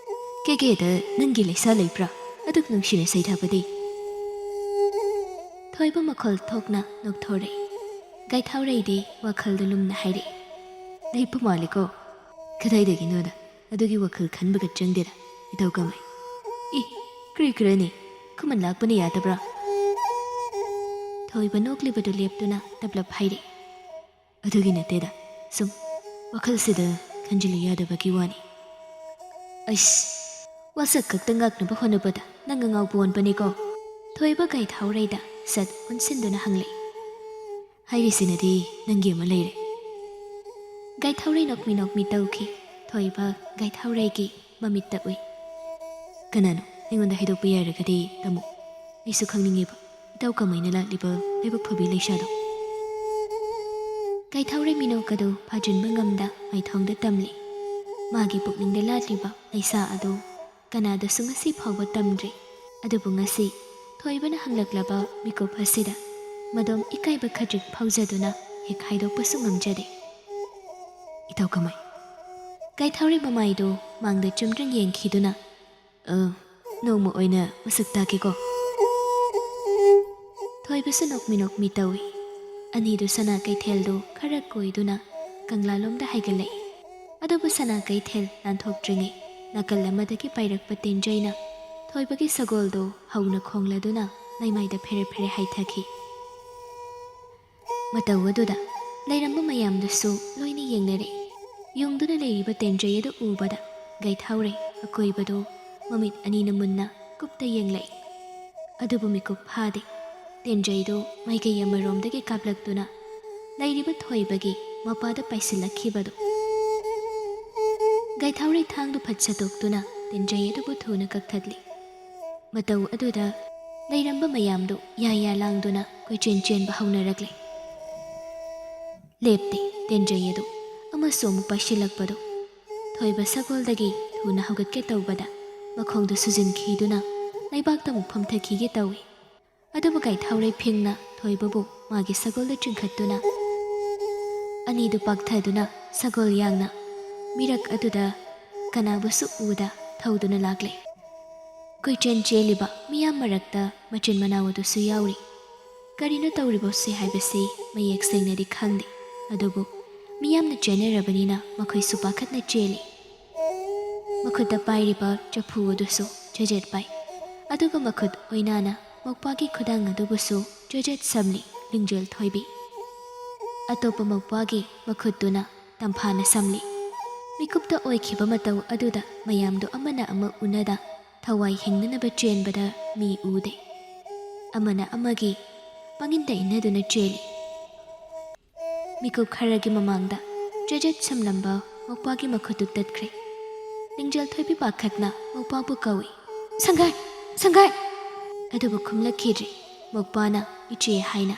ꯀꯦꯀꯦꯗ ꯅꯪꯒꯤ ꯂꯩꯁꯥ ꯂꯩꯕ꯭ꯔꯥ? ꯑꯗꯨꯛ ꯅꯨꯡꯁꯤꯅ ꯁꯩꯊꯥꯕꯗꯤ꯫ ꯊꯣꯏꯕ ꯃꯈꯣꯜ ꯊꯣꯛꯅ ꯅꯣꯛꯊꯣꯔꯛꯏ꯫ ꯒꯥꯏꯊꯥꯎꯔꯩꯗꯤ ꯋꯥꯈꯜꯗ ꯂꯨꯝꯅ ꯍꯥꯏꯔꯛꯏ꯫ ꯂꯩꯕ ꯃꯥꯜꯂꯤꯀꯣ꯫ ꯀꯗꯥꯏꯗꯒꯤꯅꯣꯗ, ꯑꯗꯨꯒꯤ ꯋꯥꯈꯜ ꯈꯟꯕꯒ ꯆꯪꯗꯦꯗ, ꯏꯇꯥꯎ ꯀꯃꯥꯏ꯫ ꯏ, ꯀ꯭ꯔꯤ ꯀ꯭ꯔꯤꯅꯤ, ꯈꯨꯃꯟ ꯂꯥꯛꯄꯅ ꯌꯥꯗꯕ꯭ꯔꯥ? ꯊꯣꯏꯕ ꯅꯣꯛꯂꯤꯕꯗꯨ ꯂꯦꯞꯇꯨꯅ ꯇꯞꯂꯞ ꯍꯥꯏꯔꯛꯏ꯫ ꯑꯗꯨꯒꯤ ꯅꯠꯇꯦꯗ, ꯁꯨꯝ ꯋꯥꯈꯜꯁꯤꯗ ꯈꯟꯖꯤꯜꯂꯨ ꯌꯥꯗꯕꯒꯤ ꯋꯥꯅꯤ꯫ ꯑꯩꯁ, ꯋꯥꯁꯛ ꯈꯛꯇ ꯉꯥꯛꯅꯕ ꯍꯣꯠꯅꯕꯗ ꯅꯪ ꯑꯉꯥꯎꯕ ꯑꯣꯟꯕꯅꯤꯀꯣ? ꯊꯣꯏꯕ ꯒꯥꯏꯊꯥꯎꯔꯩꯗ ꯁꯠ ꯑꯣꯟꯁꯤꯟꯗꯨꯅ ꯍꯪꯂꯛꯏ꯫ ꯍꯥꯏꯔꯤꯁꯤꯅꯗꯤ ꯅꯪꯒꯤ ꯑꯃ ꯂꯩꯔꯦ꯫ ꯒꯥꯏꯊꯥꯎꯔꯩ ꯅꯣꯛꯃꯤ ꯅꯣꯛꯃꯤ ꯇꯧꯈꯤ꯫ ꯊꯣꯏꯕ ꯒꯥꯏꯊꯥꯎꯔꯩꯒꯤ ꯃꯃꯤꯠꯇ ꯎꯏ꯫ ꯀꯅꯥꯅꯣ? ꯑꯩꯉꯣꯟꯗ ꯍꯥꯏꯗꯣꯛꯄ ꯌꯥꯔꯒꯗꯤ ꯇꯝꯃꯨ꯫ ꯑꯩꯁꯨ ꯈꯪꯅꯤꯡꯉꯦꯕ꯫ ꯏꯇꯥꯎ ꯀꯃꯥꯏꯅ ꯂꯥꯛꯂꯤꯕ ꯂꯥꯏꯕꯛ ꯐꯕꯤ ꯂꯩꯁꯥꯗꯣ? ꯀꯥꯏꯊꯥꯎꯔꯩ ꯃꯤꯅꯣꯛ ꯑꯗꯨ ꯐꯥꯖꯤꯟꯕ ꯉꯝꯗ ꯃꯥꯏꯊꯣꯡꯗ ꯇꯝꯂꯤ꯫ ꯃꯥꯒꯤ ꯄꯨꯛꯅꯤꯡꯗ ꯂꯥꯠꯂꯤꯕ ꯂꯩꯁꯥ ꯑꯗꯨ ꯀꯅꯥꯗꯁꯨ ꯉꯁꯤ ꯐꯥꯎꯕ ꯇꯝꯗ꯭ꯔꯤ꯫ ꯑꯗꯨꯕꯨ ꯉꯁꯤ ꯊꯣꯏꯕꯅ ꯍꯪꯂꯛꯂꯕ ꯃꯤꯀꯨꯞ ꯑꯁꯤꯗ ꯃꯗꯣꯝ ꯏꯀꯥꯏꯕ ꯈꯖꯤꯛ ꯐꯥꯎꯖꯗꯨꯅ ꯍꯦꯛ ꯍꯥꯏꯗꯣꯛꯄꯁꯨ ꯉꯝꯖꯗꯦ꯫ ꯏꯇꯥꯎ ꯀꯃꯥꯏ? ꯀꯥꯏꯊꯥꯎꯔꯩ ꯃꯃꯥꯏꯗꯨ ꯃꯥꯡꯗ ꯆꯨꯝꯗ꯭ꯔꯤꯡ ꯌꯦꯡꯈꯤꯗꯨꯅ, "ꯑ, ꯅꯣꯡꯃ ꯑꯣꯏꯅ ꯃꯁꯛ ꯇꯥꯛꯀꯦꯀꯣ"꯫ ꯊꯣꯏꯕꯁꯨ ꯅꯣꯛꯃꯤ ꯅꯣꯛꯃꯤ ꯇꯧꯏ꯫ ꯑꯅꯤꯗꯨ ꯁꯅꯥ ꯀꯩꯊꯦꯜꯗꯨ ꯈꯔ ꯀꯣꯏꯗꯨꯅ ꯀꯪꯂꯥꯂꯣꯝꯗ ꯍꯥꯏꯒꯠꯂꯛꯏ꯫ ꯑꯗꯨꯕꯨ ꯁꯅꯥ ꯀꯩꯊꯦꯜ ꯂꯥꯟꯊꯣꯛꯇ꯭ꯔꯤꯉꯩ ꯅꯥꯀꯜ ꯑꯃꯗꯒꯤ ꯄꯥꯏꯔꯛꯄ ꯇꯦꯟꯖꯩꯅ ꯊꯣꯏꯕꯒꯤ ꯁꯒꯣꯜꯗꯨ ꯍꯧꯅ ꯈꯣꯡꯂꯗꯨꯅ ꯂꯩꯃꯥꯏꯗ ꯐꯦꯔꯦ ꯐꯦꯔꯦ ꯍꯥꯏꯊꯈꯤ꯫ ꯃꯇꯧ ꯑꯗꯨꯗ ꯂꯩꯔꯝꯕ ꯃꯌꯥꯝꯗꯨꯁꯨ ꯂꯣꯏꯅ ꯌꯦꯡꯅꯔꯦ꯫ ꯌꯨꯡꯗꯨꯅ ꯂꯩꯔꯤꯕ ꯇꯦꯟꯖꯩ ꯑꯗꯨ ꯎꯕꯗ ꯒꯩꯊꯥꯎꯔꯩ ꯑꯀꯣꯏꯕꯗꯨ ꯃꯃꯤꯠ ꯑꯅꯤꯅ ꯃꯨꯟꯅ ꯀꯨꯞꯇ ꯌꯦꯡꯂꯛꯏ꯫ ꯑꯗꯨꯕꯨ ꯃꯤꯀꯨꯞ ꯐꯥꯗꯦ꯫ ꯇꯦꯟꯖꯩꯗꯨ ꯃꯥꯏꯀꯩ ꯑꯃꯔꯣꯝꯗꯒꯤ ꯀꯥꯞꯂꯛꯇꯨꯅ ꯂꯩꯔꯤꯕ ꯊꯣꯏꯕꯒꯤ ꯃꯄꯥꯗ ꯄꯥꯏꯁꯤꯜꯂꯛꯈꯤꯕꯗꯨ꯫ ꯒꯩꯊꯥꯎꯔꯩ ꯊꯥꯡꯗꯨ ꯐꯠ ꯁꯠꯇꯣꯛꯇꯨꯅ ꯇꯦꯟꯖꯩ ꯑꯗꯨꯕꯨ ꯊꯨꯅ ꯀꯛꯊꯠꯂꯤ꯫ ꯃꯇꯧ ꯑꯗꯨꯗ ꯂꯩꯔꯝꯕ ꯃꯌꯥꯝꯗꯨ ꯌꯥ ꯌꯥ ꯂꯥꯡꯗꯨꯅ ꯀꯣꯏꯆꯦꯟ ꯆꯦꯟꯕ ꯍꯧꯅꯔꯛꯂꯦ꯫ ꯂꯦꯞꯇꯦ ꯇꯦꯟꯖꯩ ꯑꯗꯨ ꯑꯃꯁꯨ ꯑꯃꯨꯛ ꯄꯥꯏꯁꯤꯜꯂꯛꯄꯗꯨ꯫ ꯊꯣꯏꯕ ꯁꯒꯣꯜꯗꯒꯤ ꯊꯨꯅ ꯍꯧꯒꯠꯀꯦ ꯇꯧꯕꯗ ꯃꯈꯣꯡꯗꯨ ꯁꯨꯖꯤꯟꯈꯤꯗꯨꯅ ꯂꯩꯕꯥꯛꯇ ꯑꯃꯨꯛ ꯐꯝꯊꯈꯤꯒꯦ ꯇꯧꯏ꯫ ꯑꯗꯨꯕꯨ ꯒꯩꯊꯥꯎꯔꯩ ꯐꯤꯡꯅ ꯊꯣꯏꯕꯕꯨ ꯃꯥꯒꯤ ꯁꯒꯣꯜꯗ ꯆꯤꯡꯈꯠꯇꯨꯅ ꯑꯅꯤꯗꯨ ꯄꯥꯛꯊꯗꯨꯅ ꯁꯒꯣꯜ ꯌꯥꯡꯅ ꯃꯤꯔꯛ ꯑꯗꯨꯗ ꯀꯅꯥꯕꯨꯁꯨ ꯎꯗ ꯊꯧꯗꯨꯅ ꯂꯥꯛꯂꯦ꯫ ꯀꯣꯏꯆꯦꯟ ꯆꯦꯜꯂꯤꯕ ꯃꯤꯌꯥꯝ ꯃꯔꯛꯇ ꯃꯆꯤꯟ ꯃꯅꯥꯎ ꯑꯗꯨꯁꯨ ꯌꯥꯎꯔꯤ꯫ ꯀꯔꯤꯅꯣ ꯇꯧꯔꯤꯕꯁꯤ ꯍꯥꯏꯕꯁꯤ ꯃꯌꯦꯛ ꯁꯦꯡꯅꯗꯤ ꯈꯪꯗꯦ, ꯑꯗꯨꯕꯨ ꯃꯤꯌꯥꯝꯅ ꯆꯦꯟꯅꯔꯕꯅꯤꯅ ꯃꯈꯣꯏꯁꯨ ꯄꯥꯈꯠꯅ ꯆꯦꯜꯂꯤ꯫ ꯃꯈꯨꯠꯇ ꯄꯥꯏꯔꯤꯕ ꯆꯐꯨ ꯑꯗꯨꯁꯨ ꯆꯦꯖꯦꯠ ꯄꯥꯏ, ꯑꯗꯨꯒ ꯃꯈꯨꯠ ꯑꯣꯏꯅꯥꯅ ꯃꯧꯄ꯭ꯋꯥꯒꯤ ꯈꯨꯗꯥꯡ ꯑꯗꯨꯕꯨꯁꯨ ꯆꯦꯖꯦꯠ ꯁꯝꯂꯤ ꯂꯤꯡꯖꯦꯜ ꯊꯣꯏꯕꯤ꯫ ꯑꯇꯣꯞꯄ ꯃꯧꯄ꯭ꯋꯥꯒꯤ ꯃꯈꯨꯠꯇꯨꯅ ꯇꯝꯐꯥꯅ ꯁꯝꯂꯤ꯫ ꯃꯤꯀꯨꯞꯇ ꯑꯣꯏꯈꯤꯕ ꯃꯇꯧ ꯑꯗꯨꯗ ꯃꯌꯥꯝꯗꯨ ꯑꯃꯅ ꯑꯃ ꯎꯅꯗ ꯊꯋꯥꯏ ꯍꯤꯡꯅꯅꯕ ꯆꯦꯟꯕꯗ ꯃꯤ ꯎꯗꯦ꯫ ꯑꯃꯅ ꯑꯃꯒꯤ ꯄꯥꯡꯏꯟꯗ ꯏꯟꯅꯗꯨꯅ ꯆꯦꯜꯂꯤ꯫ ꯃꯤꯀꯨꯞ ꯈꯔꯒꯤ ꯃꯃꯥꯡꯗ ꯆꯦꯖꯦꯠ ꯁꯝꯂꯝꯕ ꯃꯧꯄ꯭ꯋꯥꯒꯤ ꯃꯈꯨꯠꯇꯨ ꯇꯠꯈ꯭ꯔꯦ꯫ ꯂꯤꯡꯖꯦꯜ ꯊꯣꯏꯕꯤ ꯄꯥꯈꯠꯅ ꯃꯧꯄ꯭ꯋꯥꯕꯨ ꯀꯧꯏ, "ꯁꯪꯒꯥꯏ! ꯁꯪꯒꯥꯏ!" ꯑꯗꯨꯕꯨ ꯈꯨꯝꯂꯛꯈꯤꯗ꯭ꯔꯦ꯫ ꯃꯧꯄ꯭ꯋꯥꯅ "ꯏꯆꯦ" ꯍꯥꯏꯅ꯫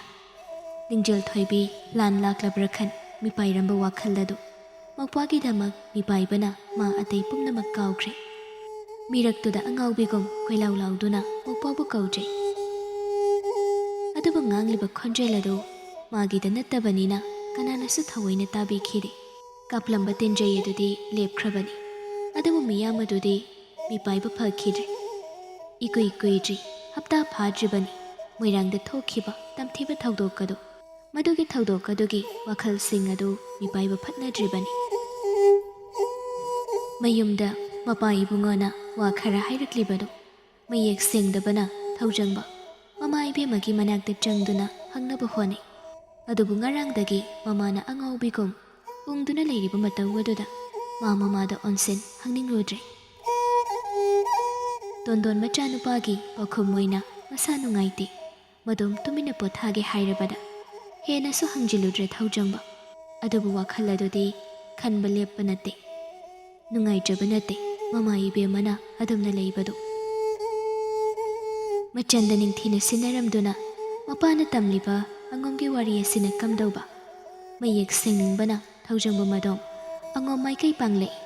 ꯂꯤꯡꯖꯦꯜ ꯊꯣꯏꯕꯤ ꯂꯥꯟ ꯂꯥꯛꯂꯕ꯭ꯔꯥ ꯈꯟ ꯃꯤꯄꯥꯏꯔꯝꯕ ꯋꯥꯈꯜ ꯑꯗꯨ ꯃꯧꯄ꯭ꯋꯥꯒꯤꯗꯃꯛ ꯃꯤꯄꯥꯏꯕꯅ ꯃꯥ ꯑꯇꯩ ꯄꯨꯝꯅꯃꯛ ꯀꯥꯎꯈ꯭ꯔꯦ꯫ ꯃꯤꯔꯛꯇꯨꯗ ꯑꯉꯥꯎꯕꯤꯒꯨꯝ ꯀꯣꯏꯂꯥꯎ ꯂꯥꯎꯗꯨꯅ ꯃꯧꯄ꯭ꯋꯥꯕꯨ ꯀꯧꯖꯩ꯫ ꯑꯗꯨꯕꯨ ꯉꯥꯡꯂꯤꯕ ꯈꯣꯟꯖꯦꯜ ꯑꯗꯨ ꯃꯥꯒꯤꯗ ꯅꯠꯇꯕꯅꯤꯅ ꯀꯅꯥꯅꯁꯨ ꯊꯑꯣꯏꯅ ꯇꯥꯕꯤꯈꯤꯗꯦ꯫ ꯀꯥꯞꯂꯝꯕ ꯇꯦꯟꯖꯩ ꯑꯗꯨꯗꯤ ꯂꯦꯞꯈ꯭ꯔꯕꯅꯤ, ꯑꯗꯨꯕꯨ ꯃꯤꯌꯥꯝ ꯑꯗꯨꯗꯤ ꯃꯤꯄꯥꯏꯕ ꯐꯈꯤꯗ꯭ꯔꯦ꯫ ꯏꯀꯨꯏ ꯀꯨꯏꯗ꯭ꯔꯤ, ꯍꯞꯇꯥ ꯐꯥꯗ꯭ꯔꯤꯕꯅꯤ, ꯃꯣꯏꯔꯥꯡꯗ ꯊꯣꯛꯈꯤꯕ ꯇꯝꯊꯤꯕ ꯊꯧꯗꯣꯛ ꯑꯗꯨ꯫ ꯃꯗꯨꯒꯤ ꯊꯧꯗꯣꯛ ꯑꯗꯨꯒꯤ ꯋꯥꯈꯜꯁꯤꯡ ꯑꯗꯨ ꯃꯤꯄꯥꯏꯕ ꯐꯠꯅꯗ꯭ꯔꯤꯕꯅꯤ꯫ ꯃꯌꯨꯝꯗ ꯃꯄꯥ ꯏꯕꯨꯡꯉꯣꯅ ꯋꯥ ꯈꯔ ꯍꯥꯏꯔꯛꯂꯤꯕꯗꯨ ꯃꯌꯦꯛ ꯁꯦꯡꯗꯕꯅ ꯊꯧꯖꯪꯕ ꯃꯃꯥ ꯏꯕꯦꯝꯃꯒꯤ ꯃꯅꯥꯛꯇ ꯆꯪꯗꯨꯅ ꯍꯪꯅꯕ ꯍꯣꯠꯅꯩ꯫ ꯑꯗꯨꯕꯨ ꯉꯔꯥꯡꯗꯒꯤ ꯃꯃꯥꯅ ꯑꯉꯥꯎꯕꯤꯒꯨꯝ ꯎꯪꯗꯨꯅ ꯂꯩꯔꯤꯕ ꯃꯇꯧ ꯑꯗꯨꯗ ꯃꯥ ꯃꯃꯥꯗ ꯑꯣꯟꯁꯤꯟ ꯍꯪꯅꯤꯡꯂꯨꯗ꯭ꯔꯦ꯫ ꯇꯣꯟꯗꯣꯟ ꯃꯆꯥꯅꯨꯄꯥꯒꯤ ꯄꯥꯎꯈꯨꯝ ꯑꯣꯏꯅ ꯃꯁꯥ ꯅꯨꯡꯉꯥꯏꯇꯦ, ꯃꯗꯣꯝ ꯇꯨꯃꯤꯟꯅ ꯄꯣꯊꯥꯒꯦ ꯍꯥꯏꯔꯕꯗ ꯍꯦꯟꯅꯁꯨ ꯍꯪꯖꯤꯜꯂꯨꯗ꯭ꯔꯦ ꯊꯧꯖꯪꯕ꯫ ꯑꯗꯨꯕꯨ ꯋꯥꯈꯜ ꯑꯗꯨꯗꯤ ꯈꯟꯕ ꯂꯦꯞꯄ ꯅꯠꯇꯦ꯫ ꯅꯨꯡꯉꯥꯏꯇ꯭ꯔꯕ ꯅꯠꯇꯦ ꯃꯃꯥ ꯏꯕꯦꯝꯃꯅ ꯑꯗꯨꯝꯅ ꯂꯩꯕꯗꯨ꯫ ꯃꯆꯟꯗ ꯅꯤꯡꯊꯤꯅ ꯁꯤꯟꯅꯔꯝꯗꯨꯅ ꯃꯄꯥꯅ ꯇꯝꯂꯤꯕ ꯑꯉꯣꯝꯒꯤ ꯋꯥꯔꯤ ꯑꯁꯤꯅ ꯀꯝꯗꯧꯕ? ꯃꯌꯦꯛ ꯁꯦꯡꯅꯤꯡꯕꯅ ꯊꯧꯖꯪꯕ ꯃꯗꯣꯝ ꯑꯉꯣꯝ ꯃꯥꯏꯀꯩ ꯄꯥꯡꯂꯛꯏ꯫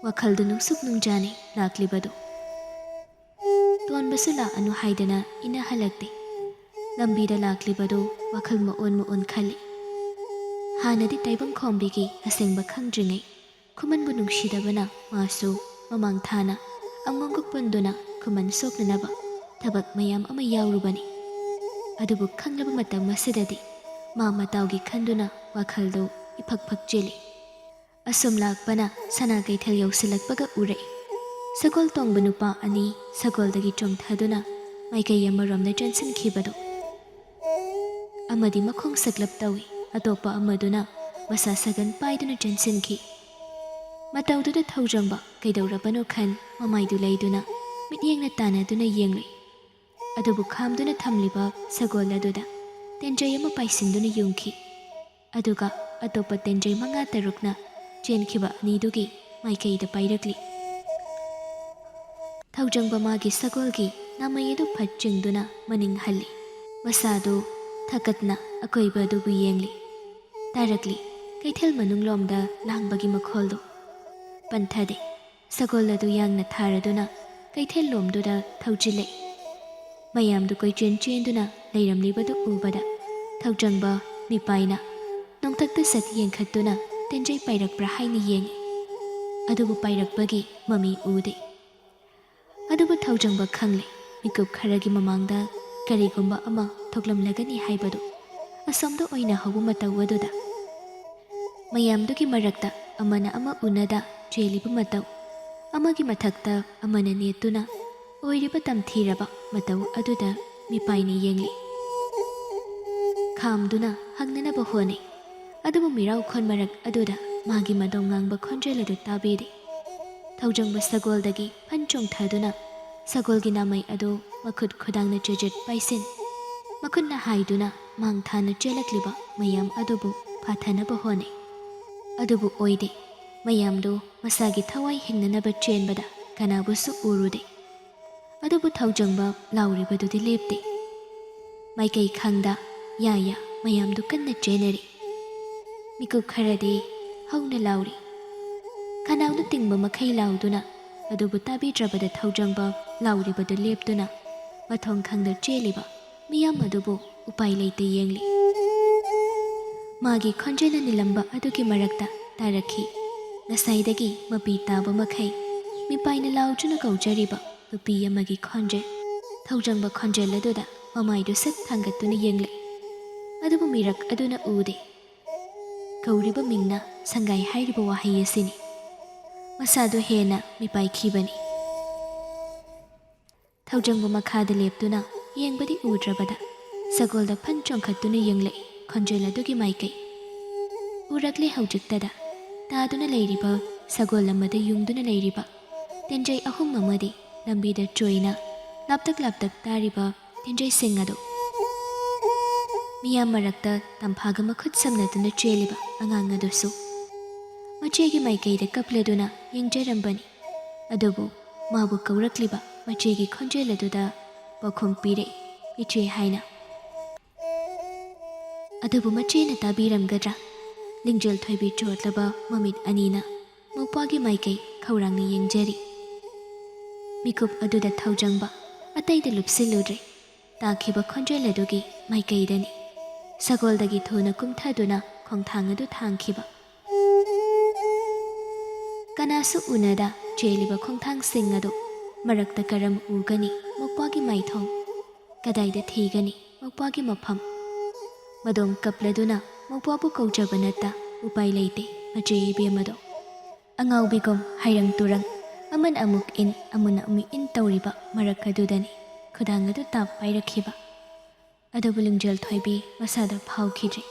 ꯋꯥꯈꯜꯗꯨ ꯅꯨꯡꯁꯨꯛ ꯅꯨꯡꯖꯥꯅꯩ ꯂꯥꯛꯂꯤꯕꯗꯨ꯫ ꯇꯣꯟꯕꯁꯨ ꯂꯥꯛꯑꯅꯨ ꯍꯥꯏꯗꯅ ꯏꯟꯅꯍꯜꯂꯛꯇꯦ꯫ ꯂꯝꯕꯤꯗ ꯂꯥꯛꯂꯤꯕꯗꯨ ꯋꯥꯈꯜ ꯃꯑꯣꯟ ꯃꯑꯣꯟ ꯈꯜꯂꯤ꯫ ꯍꯥꯟꯅꯗꯤ ꯇꯥꯏꯕꯪ ꯈꯣꯝꯕꯤꯒꯤ ꯑꯁꯦꯡꯕ ꯈꯪꯗ꯭ꯔꯤꯉꯩ ꯈꯨꯃꯟꯕꯨ ꯅꯨꯡꯁꯤꯗꯕꯅ ꯃꯥꯁꯨ ꯃꯃꯥꯡ ꯊꯥꯅ ꯑꯉꯣꯝꯒ ꯄꯨꯟꯗꯨꯅ ꯈꯨꯃꯟ ꯁꯣꯛꯅꯅꯕ ꯊꯕꯛ ꯃꯌꯥꯝ ꯑꯃ ꯌꯥꯎꯔꯨꯕꯅꯤ꯫ ꯑꯗꯨꯕꯨ ꯈꯪꯂꯕ ꯃꯇꯝ ꯑꯁꯤꯗꯗꯤ ꯃꯥ ꯃꯇꯥꯎꯒꯤ ꯈꯟꯗꯨꯅ ꯋꯥꯈꯜꯗꯨ ꯏꯐꯛ ꯐꯛꯆꯤꯜꯂꯤ꯫ ꯑꯁꯨꯝ ꯂꯥꯛꯄꯅ ꯁꯅꯥ ꯀꯩꯊꯦꯜ ꯌꯧꯁꯤꯜꯂꯛꯄꯒ ꯎꯔꯛꯏ꯫ ꯁꯒꯣꯜ ꯇꯣꯡꯕ ꯅꯨꯄꯥ ꯑꯅꯤ ꯁꯒꯣꯜꯗꯒꯤ ꯆꯣꯡꯊꯗꯨꯅ ꯃꯥꯏꯀꯩ ꯑꯃꯔꯣꯝꯗ ꯆꯦꯟꯁꯤꯟꯈꯤꯕꯗꯨ꯫ ꯑꯃꯗꯤ ꯃꯈꯣꯡ ꯁꯛꯂꯞ ꯇꯧꯏ, ꯑꯇꯣꯞꯄ ꯑꯃꯗꯨꯅ ꯃꯁꯥ ꯁꯒꯟ ꯄꯥꯏꯗꯨꯅ ꯆꯦꯟꯁꯤꯟꯈꯤ꯫ ꯃꯇꯧꯗꯨꯗ ꯊꯧꯖꯪꯕ ꯀꯩꯗꯧꯔꯕꯅꯣ ꯈꯟ ꯃꯃꯥꯏꯗꯨ ꯂꯩꯗꯨꯅ ꯃꯤꯠꯌꯦꯡꯅ ꯇꯥꯟꯅꯗꯨꯅ ꯌꯦꯡꯂꯨꯏ꯫ ꯑꯗꯨꯕꯨ ꯈꯥꯝꯗꯨꯅ ꯊꯝꯂꯤꯕ ꯁꯒꯣꯜ ꯑꯗꯨꯗ ꯇꯦꯟꯖꯩ ꯑꯃ ꯄꯥꯏꯁꯤꯟꯗꯨꯅ ꯌꯨꯡꯈꯤ꯫ ꯑꯗꯨꯒ ꯑꯇꯣꯞꯄ ꯇꯦꯟꯖꯩ ꯃꯉꯥ ꯇꯔꯨꯛꯅ ꯆꯦꯟꯈꯤꯕ ꯑꯅꯤꯗꯨꯒꯤ ꯃꯥꯏꯀꯩꯗ ꯄꯥꯏꯔꯛꯂꯤ꯫ ꯊꯧꯖꯪꯕ ꯃꯥꯒꯤ ꯁꯒꯣꯜꯒꯤ ꯅꯥꯃꯩ ꯑꯗꯨ ꯐꯠ ꯆꯤꯡꯗꯨꯅ ꯃꯅꯤꯡ ꯍꯜꯂꯤ꯫ ꯃꯁꯥꯗꯨ ꯊꯀꯠꯅ ꯑꯀꯣꯏꯕ ꯑꯗꯨꯕꯨ ꯌꯦꯡꯂꯤ꯫ ꯇꯥꯔꯛꯂꯤ ꯀꯩꯊꯦꯜ ꯃꯅꯨꯡꯂꯣꯝꯗ ꯂꯥꯡꯕꯒꯤ ꯃꯈꯣꯜꯗꯨ꯫ ꯄꯟꯊꯗꯦ꯫ ꯁꯒꯣꯜ ꯑꯗꯨ ꯌꯥꯡꯅ ꯊꯥꯔꯗꯨꯅ ꯀꯩꯊꯦꯜ ꯂꯣꯝꯗꯨꯗ ꯊꯧꯖꯤꯜꯂꯛꯏ꯫ ꯃꯌꯥꯝꯗꯨ ꯀꯣꯏꯆꯦꯟ ꯆꯦꯟꯗꯨꯅ ꯂꯩꯔꯝꯂꯤꯕꯗꯨ ꯎꯕꯗ ꯊꯧꯖꯪꯕ ꯃꯤꯄꯥꯏꯅ ꯅꯣꯡꯊꯛꯇ ꯁꯛ ꯌꯦꯡꯈꯠꯇꯨꯅ ꯇꯦꯟꯖꯩ ꯄꯥꯏꯔꯛꯄ꯭ꯔꯥ ꯍꯥꯏꯅ ꯌꯦꯡꯏ꯫ ꯑꯗꯨꯕꯨ ꯄꯥꯏꯔꯛꯄꯒꯤ ꯃꯃꯤ ꯎꯗꯦ꯫ ꯑꯗꯨꯕꯨ ꯊꯧꯖꯪꯕ ꯈꯪꯂꯦ, ꯃꯤꯀꯨꯞ ꯈꯔꯒꯤ ꯃꯃꯥꯡꯗ ꯀꯔꯤꯒꯨꯝꯕ ꯑꯃ ꯊꯣꯛꯂꯝꯂꯒꯅꯤ ꯍꯥꯏꯕꯗꯨ꯫ ꯑꯁꯣꯝꯗ ꯑꯣꯏꯅ ꯍꯧꯕ ꯃꯇꯧ ꯑꯗꯨꯗ ꯃꯌꯥꯝꯗꯨꯒꯤ ꯃꯔꯛꯇ ꯑꯃꯅ ꯑꯃ ꯎꯅꯗ ꯆꯦꯜꯂꯤꯕ ꯃꯇꯧ, ꯑꯃꯒꯤ ꯃꯊꯛꯇ ꯑꯃꯅ ꯅꯦꯠꯇꯨꯅ ꯑꯣꯏꯔꯤꯕ ꯇꯝꯊꯤꯔꯕ ꯃꯇꯧ ꯑꯗꯨꯗ ꯃꯤꯄꯥꯏꯅ ꯌꯦꯡꯂꯤ꯫ ꯈꯥꯝꯗꯨꯅ ꯍꯪꯅꯅꯕ ꯍꯣꯠꯅꯩ, ꯑꯗꯨꯕꯨ ꯃꯤꯔꯥꯎꯈꯣꯟ ꯃꯔꯛ ꯑꯗꯨꯗ ꯃꯥꯒꯤ ꯃꯗꯧ ꯉꯥꯡꯕ ꯈꯣꯟꯖꯦꯜ ꯑꯗꯨ ꯇꯥꯕꯤꯗꯦ꯫ ꯊꯧꯖꯪꯕ ꯁꯒꯣꯜꯗꯒꯤ ꯐꯟ ꯆꯣꯡꯊꯗꯨꯅ ꯁꯒꯣꯜꯒꯤ ꯅꯥꯃꯩ ꯑꯗꯨ ꯃꯈꯨꯠ ꯈꯨꯗꯥꯡꯅ ꯆꯦꯖꯦꯠ ꯄꯥꯏꯁꯤꯟ, ꯃꯈꯨꯠꯅ ꯍꯥꯏꯗꯨꯅ ꯃꯥꯡ ꯊꯥꯅ ꯆꯦꯜꯂꯛꯂꯤꯕ ꯃꯌꯥꯝ ꯑꯗꯨꯕꯨ ꯐꯥꯊꯅꯕ ꯍꯣꯠꯅꯩ꯫ ꯑꯗꯨꯕꯨ ꯑꯣꯏꯗꯦ, ꯃꯌꯥꯝꯗꯨ ꯃꯁꯥꯒꯤ ꯊꯋꯥꯏ ꯍꯤꯡꯅꯅꯕ ꯆꯦꯟꯕꯗ ꯀꯅꯥꯕꯨꯁꯨ ꯎꯔꯨꯗꯦ꯫ ꯑꯗꯨꯕꯨ ꯊꯧꯖꯪꯕ ꯂꯥꯎꯔꯤꯕꯗꯨꯗꯤ ꯂꯦꯞꯇꯦ꯫ ꯃꯥꯏꯀꯩ ꯈꯪꯗ ꯌꯥ ꯌꯥ ꯃꯌꯥꯝꯗꯨ ꯀꯟꯅ ꯆꯦꯟꯅꯔꯤ꯫ ꯃꯤꯀꯨꯞ ꯈꯔꯗꯤ ꯍꯧꯅ ꯂꯥꯎꯔꯤ꯫ ꯈꯅꯥꯎꯅ ꯇꯤꯡꯕ ꯃꯈꯩ ꯂꯥꯎꯗꯨꯅ, ꯑꯗꯨꯕꯨ ꯇꯥꯕꯤꯗ꯭ꯔꯕꯗ ꯊꯧꯖꯪꯕ ꯂꯥꯎꯔꯤꯕꯗꯨ ꯂꯦꯞꯇꯨꯅ ꯃꯊꯣꯡ ꯈꯪꯗ ꯆꯦꯜꯂꯤꯕ ꯃꯤꯌꯥꯝ ꯑꯗꯨꯕꯨ ꯎꯄꯥꯏ ꯂꯩꯇ ꯌꯦꯡꯂꯤ꯫ ꯃꯥꯒꯤ ꯈꯣꯟꯖꯦꯜꯅ ꯅꯤꯜꯂꯝꯕ ꯑꯗꯨꯒꯤ ꯃꯔꯛꯇ ꯇꯥꯔꯛꯈꯤ꯫ ꯉꯁꯥꯏꯗꯒꯤ ꯃꯄꯤ ꯇꯥꯕ ꯃꯈꯩ ꯃꯤꯄꯥꯏꯅ ꯂꯥꯎꯗꯨꯅ ꯀꯧꯖꯔꯤꯕ ꯅꯨꯄꯤ ꯑꯃꯒꯤ ꯈꯣꯟꯖꯦꯜ꯫ ꯊꯧꯖꯪꯕ ꯈꯣꯟꯖꯦꯜ ꯑꯗꯨꯗ ꯃꯃꯥꯏꯗꯨ ꯁꯠ ꯊꯥꯡꯒꯠꯇꯨꯅ ꯌꯦꯡꯂꯛꯏ꯫ ꯑꯗꯨꯕꯨ ꯃꯤꯔꯛ ꯑꯗꯨꯅ ꯎꯗꯦ꯫ ꯀꯧꯔꯤꯕ ꯃꯤꯡꯅ ꯁꯪꯒꯥꯏ ꯍꯥꯏꯔꯤꯕ ꯋꯥꯍꯩ ꯑꯁꯤꯅꯤ꯫ ꯃꯁꯥꯗꯨ ꯍꯦꯟꯅ ꯃꯤꯄꯥꯏꯈꯤꯕꯅꯤ꯫ ꯊꯧꯖꯪꯕ ꯃꯈꯥꯗ ꯂꯦꯞꯇꯨꯅ ꯌꯦꯡꯕꯗꯤ ꯎꯗ꯭ꯔꯕꯗ ꯁꯒꯣꯜꯗ ꯐꯟ ꯆꯣꯡꯈꯠꯇꯨꯅ ꯌꯦꯡꯂꯛꯏ ꯈꯣꯟꯖꯦꯜ ꯑꯗꯨꯒꯤ ꯃꯥꯏꯀꯩ꯫ ꯎꯔꯛꯂꯦ ꯍꯧꯖꯤꯛꯇꯗ ꯇꯥꯗꯨꯅ ꯂꯩꯔꯤꯕ ꯁꯒꯣꯜ ꯑꯃꯗ ꯌꯨꯡꯗꯨꯅ ꯂꯩꯔꯤꯕ ꯇꯦꯟꯖꯩ ꯑꯍꯨꯝ ꯑꯃꯗꯤ ꯂꯝꯕꯤꯗ ꯆꯣꯏꯅ ꯂꯥꯞꯇꯛ ꯂꯥꯞꯇꯛ ꯇꯥꯔꯤꯕ ꯇꯦꯟꯖꯩꯁꯤꯡ ꯑꯗꯨ꯫ ꯃꯤꯌꯥꯝ ꯃꯔꯛꯇ ꯇꯝꯐꯥꯒ ꯃꯈꯨꯠ ꯁꯝꯅꯗꯨꯅ ꯆꯦꯜꯂꯤꯕ ꯑꯉꯥꯡ ꯑꯗꯨꯁꯨ ꯃꯆꯦꯒꯤ ꯃꯥꯏꯀꯩꯗ ꯀꯞꯂꯗꯨꯅ ꯌꯦꯡꯖꯔꯝꯕꯅꯤ꯫ ꯑꯗꯨꯕꯨ ꯃꯥꯕꯨ ꯀꯧꯔꯛꯂꯤꯕ ꯃꯆꯦꯒꯤ ꯈꯣꯟꯖꯦꯜ ꯑꯗꯨꯗ ꯄꯥꯎꯈꯨꯝ ꯄꯤꯔꯛꯏ, "ꯏꯆꯦ" ꯍꯥꯏꯅ꯫ ꯑꯗꯨꯕꯨ ꯃꯆꯦꯅ ꯇꯥꯕꯤꯔꯝꯒꯗ꯭ꯔꯥ? ꯂꯤꯡꯖꯦꯜ ꯊꯣꯏꯕꯤ ꯆꯣꯠꯂꯕ ꯃꯃꯤꯠ ꯑꯅꯤꯅ ꯃꯧꯄ꯭ꯋꯥꯒꯤ ꯃꯥꯏꯀꯩ ꯈꯧꯔꯥꯡꯅ ꯌꯦꯡꯖꯔꯤ꯫ ꯃꯤꯀꯨꯞ ꯑꯗꯨꯗ ꯊꯧꯖꯪꯕ ꯑꯇꯩꯗ ꯂꯨꯞꯁꯤꯜꯂꯨꯗ꯭ꯔꯦ꯫ ꯇꯥꯈꯤꯕ ꯈꯣꯟꯖꯦꯜ ꯑꯗꯨꯒꯤ ꯃꯥꯏꯀꯩꯗꯅꯤ꯫ ꯁꯒꯣꯜꯗꯒꯤ ꯊꯨꯅ ꯀꯨꯝꯊꯗꯨꯅ ꯈꯣꯡꯊꯥꯡ ꯑꯗꯨ ꯊꯥꯡꯈꯤꯕ꯫ ꯀꯅꯥꯁꯨ ꯎꯅꯗ ꯆꯦꯜꯂꯤꯕ ꯈꯣꯡꯊꯥꯡꯁꯤꯡ ꯑꯗꯨ ꯃꯔꯛꯇ ꯀꯔꯝ ꯎꯒꯅꯤ? ꯃꯧꯄ꯭ꯋꯥꯒꯤ ꯃꯥꯏꯊꯣꯡ꯫ ꯀꯗꯥꯏꯗ ꯊꯤꯒꯅꯤ ꯃꯧꯄ꯭ꯋꯥꯒꯤ ꯃꯐꯝ? ꯃꯗꯣꯝ ꯀꯞꯂꯗꯨꯅ ꯃꯧꯄ꯭ꯋꯥꯕꯨ ꯀꯧꯖꯕ ꯅꯠꯇ ꯎꯄꯥꯏ ꯂꯩꯇꯦ, ꯃꯆꯦ ꯏꯕꯦꯝꯃꯗꯣ꯫ ꯑꯉꯥꯎꯕꯤꯒꯨꯝ ꯍꯩꯔꯪ ꯇꯨꯔꯪ, ꯑꯃꯅ ꯑꯃꯨꯛ ꯏꯟ, ꯑꯃꯅ ꯑꯃꯨꯛ ꯏꯟ ꯇꯧꯔꯤꯕ ꯃꯔꯛ ꯑꯗꯨꯗꯅꯤ ꯈꯨꯗꯥꯡ ꯑꯗꯨ ꯇꯥꯞ ꯄꯥꯏꯔꯛꯈꯤꯕ꯫ ꯑꯗꯨꯕꯨ ꯂꯤꯡꯖꯦꯜ ꯊꯣꯏꯕꯤ ꯃꯁꯥꯗ ꯐꯥꯎꯈꯤꯗ꯭ꯔꯦ꯫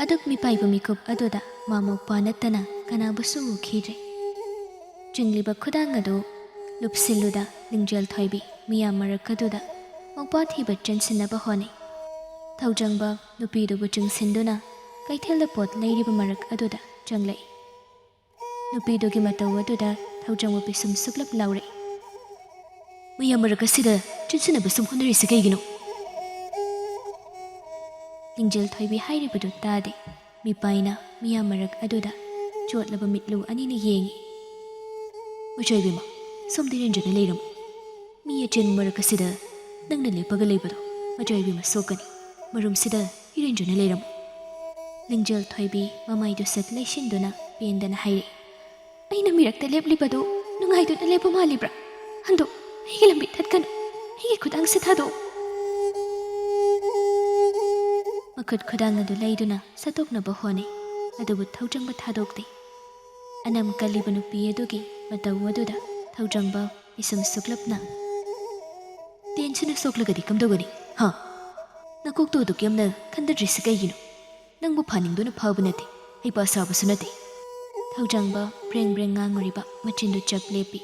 ꯑꯗꯨꯛ ꯃꯤꯄꯥꯏꯕ ꯃꯤꯀꯨꯞ ꯑꯗꯨꯗ ꯃꯥ ꯃꯧꯄ꯭ꯋꯥ ꯅꯠꯇꯅ ꯀꯅꯥꯕꯨꯁꯨ ꯎꯈꯤꯗ꯭ꯔꯦ꯫ ꯆꯤꯡꯂꯤꯕ ꯈꯨꯗꯥꯡ ꯑꯗꯨ ꯂꯨꯞꯁꯤꯜꯂꯨꯗ ꯂꯤꯡꯖꯦꯜ ꯊꯣꯏꯕꯤ ꯃꯤꯌꯥꯝ ꯃꯔꯛ ꯑꯗꯨꯗ ꯃꯧꯄ꯭ꯋꯥ ꯊꯤꯕ ꯆꯦꯟꯁꯤꯟꯅꯕ ꯍꯣꯠꯅꯩ꯫ ꯊꯧꯖꯪꯕ ꯅꯨꯄꯤꯗꯨꯕꯨ ꯆꯤꯡꯁꯤꯟꯗꯨꯅ ꯀꯩꯊꯦꯜꯗ ꯄꯣꯠ ꯂꯩꯔꯤꯕ ꯃꯔꯛ ꯑꯗꯨꯗ ꯆꯪꯂꯛꯏ꯫ ꯅꯨꯄꯤꯗꯨꯒꯤ ꯃꯇꯧ ꯑꯗꯨꯗ ꯊꯧꯖꯪꯕ ꯄꯤꯁꯨꯝ ꯁꯨꯛꯂꯞ ꯂꯥꯎꯔꯛꯏ꯫ "ꯃꯌꯥꯝ ꯃꯔꯛ ꯑꯁꯤꯗ ꯆꯤꯟꯁꯤꯟꯅꯕ ꯁꯨꯝ ꯍꯣꯠꯅꯔꯤꯁꯤ ꯀꯩꯒꯤꯅꯣ?" ꯂꯤꯡꯖꯦꯜ ꯊꯣꯏꯕꯤ ꯍꯥꯏꯔꯤꯕꯗꯨ ꯇꯥꯗꯦ꯫ ꯃꯤꯄꯥꯏꯅ ꯃꯤꯌꯥꯝ ꯃꯔꯛ ꯑꯗꯨꯗ ꯆꯣꯠꯂꯕ ꯃꯤꯠꯂꯨ ꯑꯅꯤꯅ ꯌꯦꯡꯏ꯫ "ꯃꯆꯥ ꯏꯕꯦꯝꯃ, ꯁꯣꯝꯗ ꯏꯔꯦꯟꯖꯅ ꯂꯩꯔꯝꯃꯨ꯫ ꯃꯤ ꯑꯆꯤꯟ ꯃꯔꯛ ꯑꯁꯤꯗ ꯅꯪꯅ ꯂꯦꯞꯄꯒ ꯂꯩꯕꯗꯣ ꯃꯆꯥ ꯏꯕꯦꯝꯃ ꯁꯣꯛꯀꯅꯤ꯫ ꯃꯔꯨꯝꯁꯤꯗ ꯏꯔꯦꯟꯖꯅ ꯂꯩꯔꯝꯃꯨ꯫" ꯂꯤꯡꯖꯦꯜ ꯊꯣꯏꯕꯤ ꯃꯃꯥꯏꯗꯨ ꯁꯠ ꯂꯩꯁꯤꯟꯗꯨꯅ ꯄꯦꯟꯗꯅ ꯍꯥꯏꯔꯛꯏ꯫ "ꯑꯩꯅ ꯃꯤꯔꯛꯇ ꯂꯦꯞꯂꯤꯕꯗꯨ ꯅꯨꯡꯉꯥꯏꯗꯨꯅ ꯂꯦꯞꯄ ꯃꯥꯜꯂꯤꯕ꯭ꯔꯥ? ꯍꯟꯗꯣ, ꯑꯩꯒꯤ ꯂꯝꯕꯤ ꯊꯠꯀꯅꯨ꯫ ꯑꯩꯒꯤ ꯈꯨꯗꯥꯡꯁꯦ ꯊꯥꯗꯣꯛꯎ꯫" ꯃꯈꯨꯠ ꯈꯨꯗꯥꯡ ꯑꯗꯨ ꯂꯩꯗꯨꯅ ꯁꯠꯇꯣꯛꯅꯕ ꯍꯣꯠꯅꯩ, ꯑꯗꯨꯕꯨ ꯊꯧꯖꯪꯕ ꯊꯥꯗꯣꯛꯇꯦ꯫ ꯑꯅꯝ ꯀꯜꯂꯤꯕ ꯅꯨꯄꯤ ꯑꯗꯨꯒꯤ ꯃꯇꯧ ꯑꯗꯨꯗ ꯊꯧꯖꯪꯕ ꯄꯤꯁꯨꯝ ꯁꯨꯛꯂꯞꯅ, "ꯇꯦꯟꯁꯤꯅ ꯁꯣꯛꯂꯒꯗꯤ ꯀꯝꯗꯧꯒꯅꯤ? ꯍꯥ? ꯅꯀꯣꯛꯇꯣ ꯑꯗꯨꯛ ꯌꯥꯝꯅ ꯈꯟꯗꯗ꯭ꯔꯤꯁꯤ ꯀꯩꯒꯤꯅꯣ? ꯅꯪꯕꯨ ꯐꯥꯅꯤꯡꯗꯨꯅ ꯐꯥꯕ ꯅꯠꯇꯦ, ꯍꯩꯄꯥ ꯁꯥꯕꯁꯨ ꯅꯠꯇꯦ꯫" ꯊꯧꯖꯪꯕ ꯕ꯭ꯔꯦꯡ ꯕ꯭ꯔꯦꯡ ꯉꯥꯡꯉꯨꯔꯤꯕ ꯃꯆꯤꯟꯗꯨ ꯆꯞ ꯂꯦꯞꯄꯤ꯫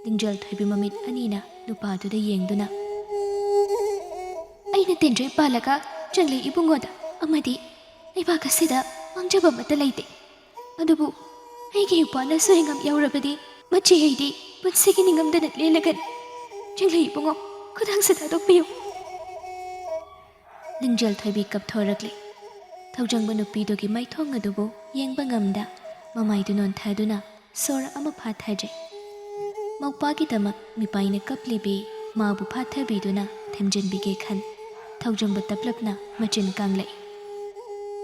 ꯂꯤꯡꯖꯦꯜ ꯊꯣꯏꯕꯤ ꯃꯃꯤꯠ ꯑꯅꯤꯅ ꯅꯨꯄꯥꯗꯨꯗ ꯌꯦꯡꯗꯨꯅ, "ꯑꯩꯅ ꯇꯦꯟꯗ꯭ꯔꯩ ꯄꯥꯜꯂꯒ ꯆꯪꯂꯩ ꯏꯕꯨꯡꯉꯣꯗ ꯑꯃꯗꯤ ꯂꯩꯕꯥꯛ ꯑꯁꯤꯗ ꯃꯥꯡꯖꯕ ꯑꯃꯠꯇ ꯂꯩꯇꯦ꯫ ꯑꯗꯨꯕꯨ ꯑꯩꯒꯤ ꯏꯄ꯭ꯋꯥꯅ ꯁꯣꯏꯉꯝ ꯌꯥꯎꯔꯕꯗꯤ ꯃꯆꯦ ꯑꯩꯗꯤ ꯄꯨꯟꯁꯤꯒꯤ ꯅꯤꯡꯉꯝꯗꯅ ꯂꯦꯜꯂꯒꯅꯤ꯫ ꯆꯪꯂꯩ ꯏꯕꯨꯡꯉꯣ, ꯈꯨꯗꯥꯡꯁꯦ ꯊꯥꯗꯣꯛꯄꯤꯌꯨ꯫" ꯂꯤꯡꯖꯦꯜ ꯊꯣꯏꯕꯤ ꯀꯞꯊꯣꯔꯛꯂꯦ꯫ ꯊꯧꯖꯪꯕ ꯅꯨꯄꯤꯗꯨꯒꯤ ꯃꯥꯏꯊꯣꯡ ꯑꯗꯨꯕꯨ ꯌꯦꯡꯕ ꯉꯝꯗ ꯃꯃꯥꯏꯗꯨ ꯅꯣꯟꯊꯗꯨꯅ ꯁꯣꯔ ꯑꯃ ꯐꯥꯊꯖꯩ꯫ ꯃꯧꯄꯥꯒꯤꯗꯃꯛ ꯃꯤꯄꯥꯏꯅ ꯀꯞꯂꯤꯕꯤ ꯃꯥꯕꯨ ꯐꯥꯊꯕꯤꯗꯨꯅ ꯊꯦꯝꯖꯤꯟꯕꯤꯒꯦ ꯈꯟ ꯊꯧꯖꯪꯕ ꯇꯞꯂꯞꯅ ꯃꯆꯤꯟ ꯀꯥꯡꯂꯛꯏ꯫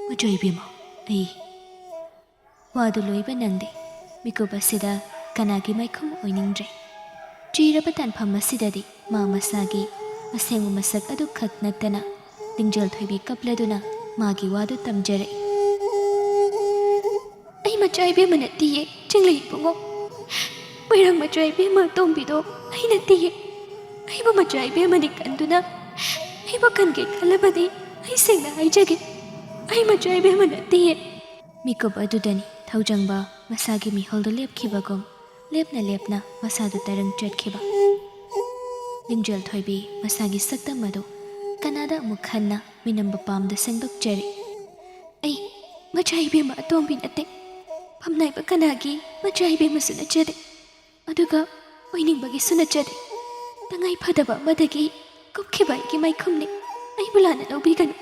"ꯃꯆꯥ ꯏꯕꯦꯝꯃ, ꯑꯩ..." ꯋꯥꯗꯨ ꯂꯣꯏꯕ ꯅꯪꯗꯦ꯫ ꯃꯤꯀꯨꯞ ꯑꯁꯤꯗ ꯀꯅꯥꯒꯤ ꯃꯥꯏꯈꯨꯝ ꯑꯣꯏꯅꯤꯡꯗ꯭ꯔꯦ꯫ ꯆꯤꯔꯕ ꯇꯥꯟꯐꯝ ꯑꯁꯤꯗꯗꯤ ꯃꯥ ꯃꯁꯥꯒꯤ ꯑꯁꯦꯡꯕ ꯃꯁꯛ ꯑꯗꯨꯈꯛ ꯅꯠꯇꯅ ꯂꯤꯡꯖꯦꯜ ꯊꯣꯏꯕꯤ ꯀꯞꯂꯗꯨꯅ ꯃꯥꯒꯤ ꯋꯥꯗꯨ ꯇꯝꯖꯔꯛꯏ꯫ ꯑꯩ ꯃꯆꯥ ꯏꯕꯦꯝꯃ ꯅꯠꯇꯤꯌꯦ, ꯆꯤꯡꯂꯩ ꯏꯕꯨꯡꯉꯣ꯫ ꯃꯣꯏꯔꯥꯡ ꯃꯆꯥ ꯏꯕꯦꯝꯃ ꯑꯇꯣꯝꯕꯤꯗꯣ ꯑꯩ ꯅꯠꯇꯤꯌꯦ꯫ ꯑꯩꯕꯨ ꯃꯆꯥ ꯏꯕꯦꯝꯃꯅꯤ ꯈꯟꯗꯨꯅ, ꯑꯩꯕꯨ ꯈꯟꯒꯦ ꯈꯜꯂꯕꯗꯤ ꯑꯩ ꯁꯦꯡꯅ ꯍꯥꯏꯖꯒꯦ, ꯑꯩ ꯃꯆꯥ ꯏꯕꯦꯝꯃ ꯅꯠꯇꯤꯌꯦ꯫ ꯃꯤꯀꯨꯞ ꯑꯗꯨꯗꯅꯤ ꯊꯧꯖꯪꯕ ꯃꯁꯥꯒꯤ ꯃꯤꯍꯨꯜꯗꯨ ꯂꯦꯞꯈꯤꯕꯒꯨꯝ ꯂꯦꯞꯅ ꯂꯦꯞꯅ ꯃꯁꯥꯗꯨ ꯇꯔꯪ ꯆꯠꯈꯤꯕ꯫ ꯂꯤꯡꯖꯦꯜ ꯊꯣꯏꯕꯤ ꯃꯁꯥꯒꯤ ꯁꯛꯇꯝ ꯑꯗꯨ ꯀꯅꯥꯗ ꯑꯃꯨꯛ ꯍꯟꯅ ꯃꯤꯅꯝꯕ ꯄꯥꯝꯗ ꯁꯦꯡꯗꯣꯛꯆꯔꯤ꯫ ꯑꯩ ꯃꯆꯥ ꯏꯕꯦꯝꯃ ꯑꯇꯣꯝꯕꯤ ꯅꯠꯇꯦ꯫ ꯐꯝꯅꯥꯏꯕ ꯀꯅꯥꯒꯤ ꯃꯆꯥ ꯏꯕꯦꯝꯃꯁꯨ ꯅꯠꯆꯗꯦ꯫ ꯑꯗꯨꯒ ꯑꯣꯏꯅꯤꯡꯕꯒꯤꯁꯨ ꯅꯠꯆꯗꯦ꯫ ꯇꯉꯥꯏ ꯐꯗꯕ ꯑꯃꯗꯒꯤ ꯀꯨꯞꯈꯤꯕ ꯑꯩꯒꯤ ꯃꯥꯏꯈꯨꯝꯅꯤ꯫ ꯑꯩꯕꯨ ꯂꯥꯟꯅ ꯂꯧꯕꯤꯒꯅꯨ꯫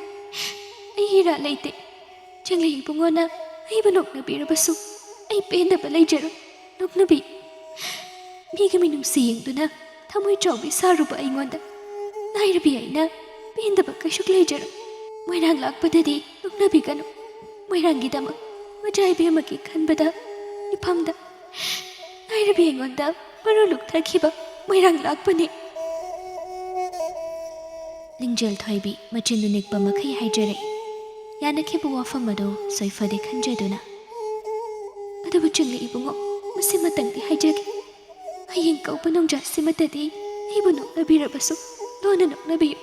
ꯑꯩ ꯏꯔꯥ ꯂꯩꯇꯦ꯫ ꯆꯤꯡꯂꯩ ꯏꯕꯨꯡꯉꯣꯅ ꯑꯩꯕꯨ ꯅꯣꯛꯅꯕꯤꯔꯕꯁꯨ ꯑꯩ ꯄꯦꯟꯗꯕ ꯂꯩꯖꯔꯣꯏ꯫ ꯅꯣꯛꯅꯕꯤ꯫ ꯃꯤꯒꯤ ꯃꯤꯅꯨꯡꯁꯤ ꯌꯦꯡꯗꯨꯅ ꯊꯃꯣꯏ ꯆꯥꯎꯕꯤ ꯁꯥꯔꯨꯕ ꯑꯩꯉꯣꯟꯗ ꯂꯥꯏꯔꯕꯤ ꯑꯩꯅ ꯄꯦꯟꯗꯕ ꯀꯩꯁꯨ ꯂꯩꯖꯔꯣꯏ꯫ ꯃꯣꯏꯔꯥꯡ ꯂꯥꯛꯄꯗꯗꯤ ꯅꯣꯛꯅꯕꯤꯒꯅꯨ꯫ ꯃꯣꯏꯔꯥꯡꯒꯤꯗꯃꯛ ꯃꯆꯥ ꯏꯕꯦꯝꯃꯒꯤ ꯈꯟꯕꯗ ꯏꯐꯝꯗ ꯂꯥꯏꯔꯕꯤ ꯑꯩꯉꯣꯟꯗ ꯃꯔꯨ ꯂꯨꯛꯊꯈꯤꯕ ꯃꯣꯏꯔꯥꯡ ꯂꯥꯛꯄꯅꯤ꯫ ꯂꯤꯡꯖꯦꯜ ꯊꯣꯏꯕꯤ ꯃꯆꯤꯟꯗꯨ ꯅꯤꯛꯄ ꯃꯈꯩ ꯍꯥꯏꯖꯔꯛꯏ꯫ ꯌꯥꯅꯈꯤꯕ ꯋꯥꯐꯝ ꯑꯗꯨ ꯁꯣꯏꯐꯗꯦ ꯈꯟꯖꯗꯨꯅ꯫ ꯑꯗꯨꯕꯨ ꯆꯤꯡꯂꯩ ꯏꯕꯨꯡꯉꯣ, ꯃꯁꯤꯃꯇꯪꯗꯤ ꯍꯥꯏꯖꯒꯦ꯫ ꯍꯌꯦꯡ ꯀꯧꯕ ꯅꯣꯡꯖꯥꯁꯤꯃꯇꯗꯤ ꯑꯩꯕꯨ ꯅꯣꯛꯅꯕꯤꯔꯕꯁꯨ ꯂꯣꯟꯅ ꯅꯣꯛꯅꯕꯤꯌꯨ꯫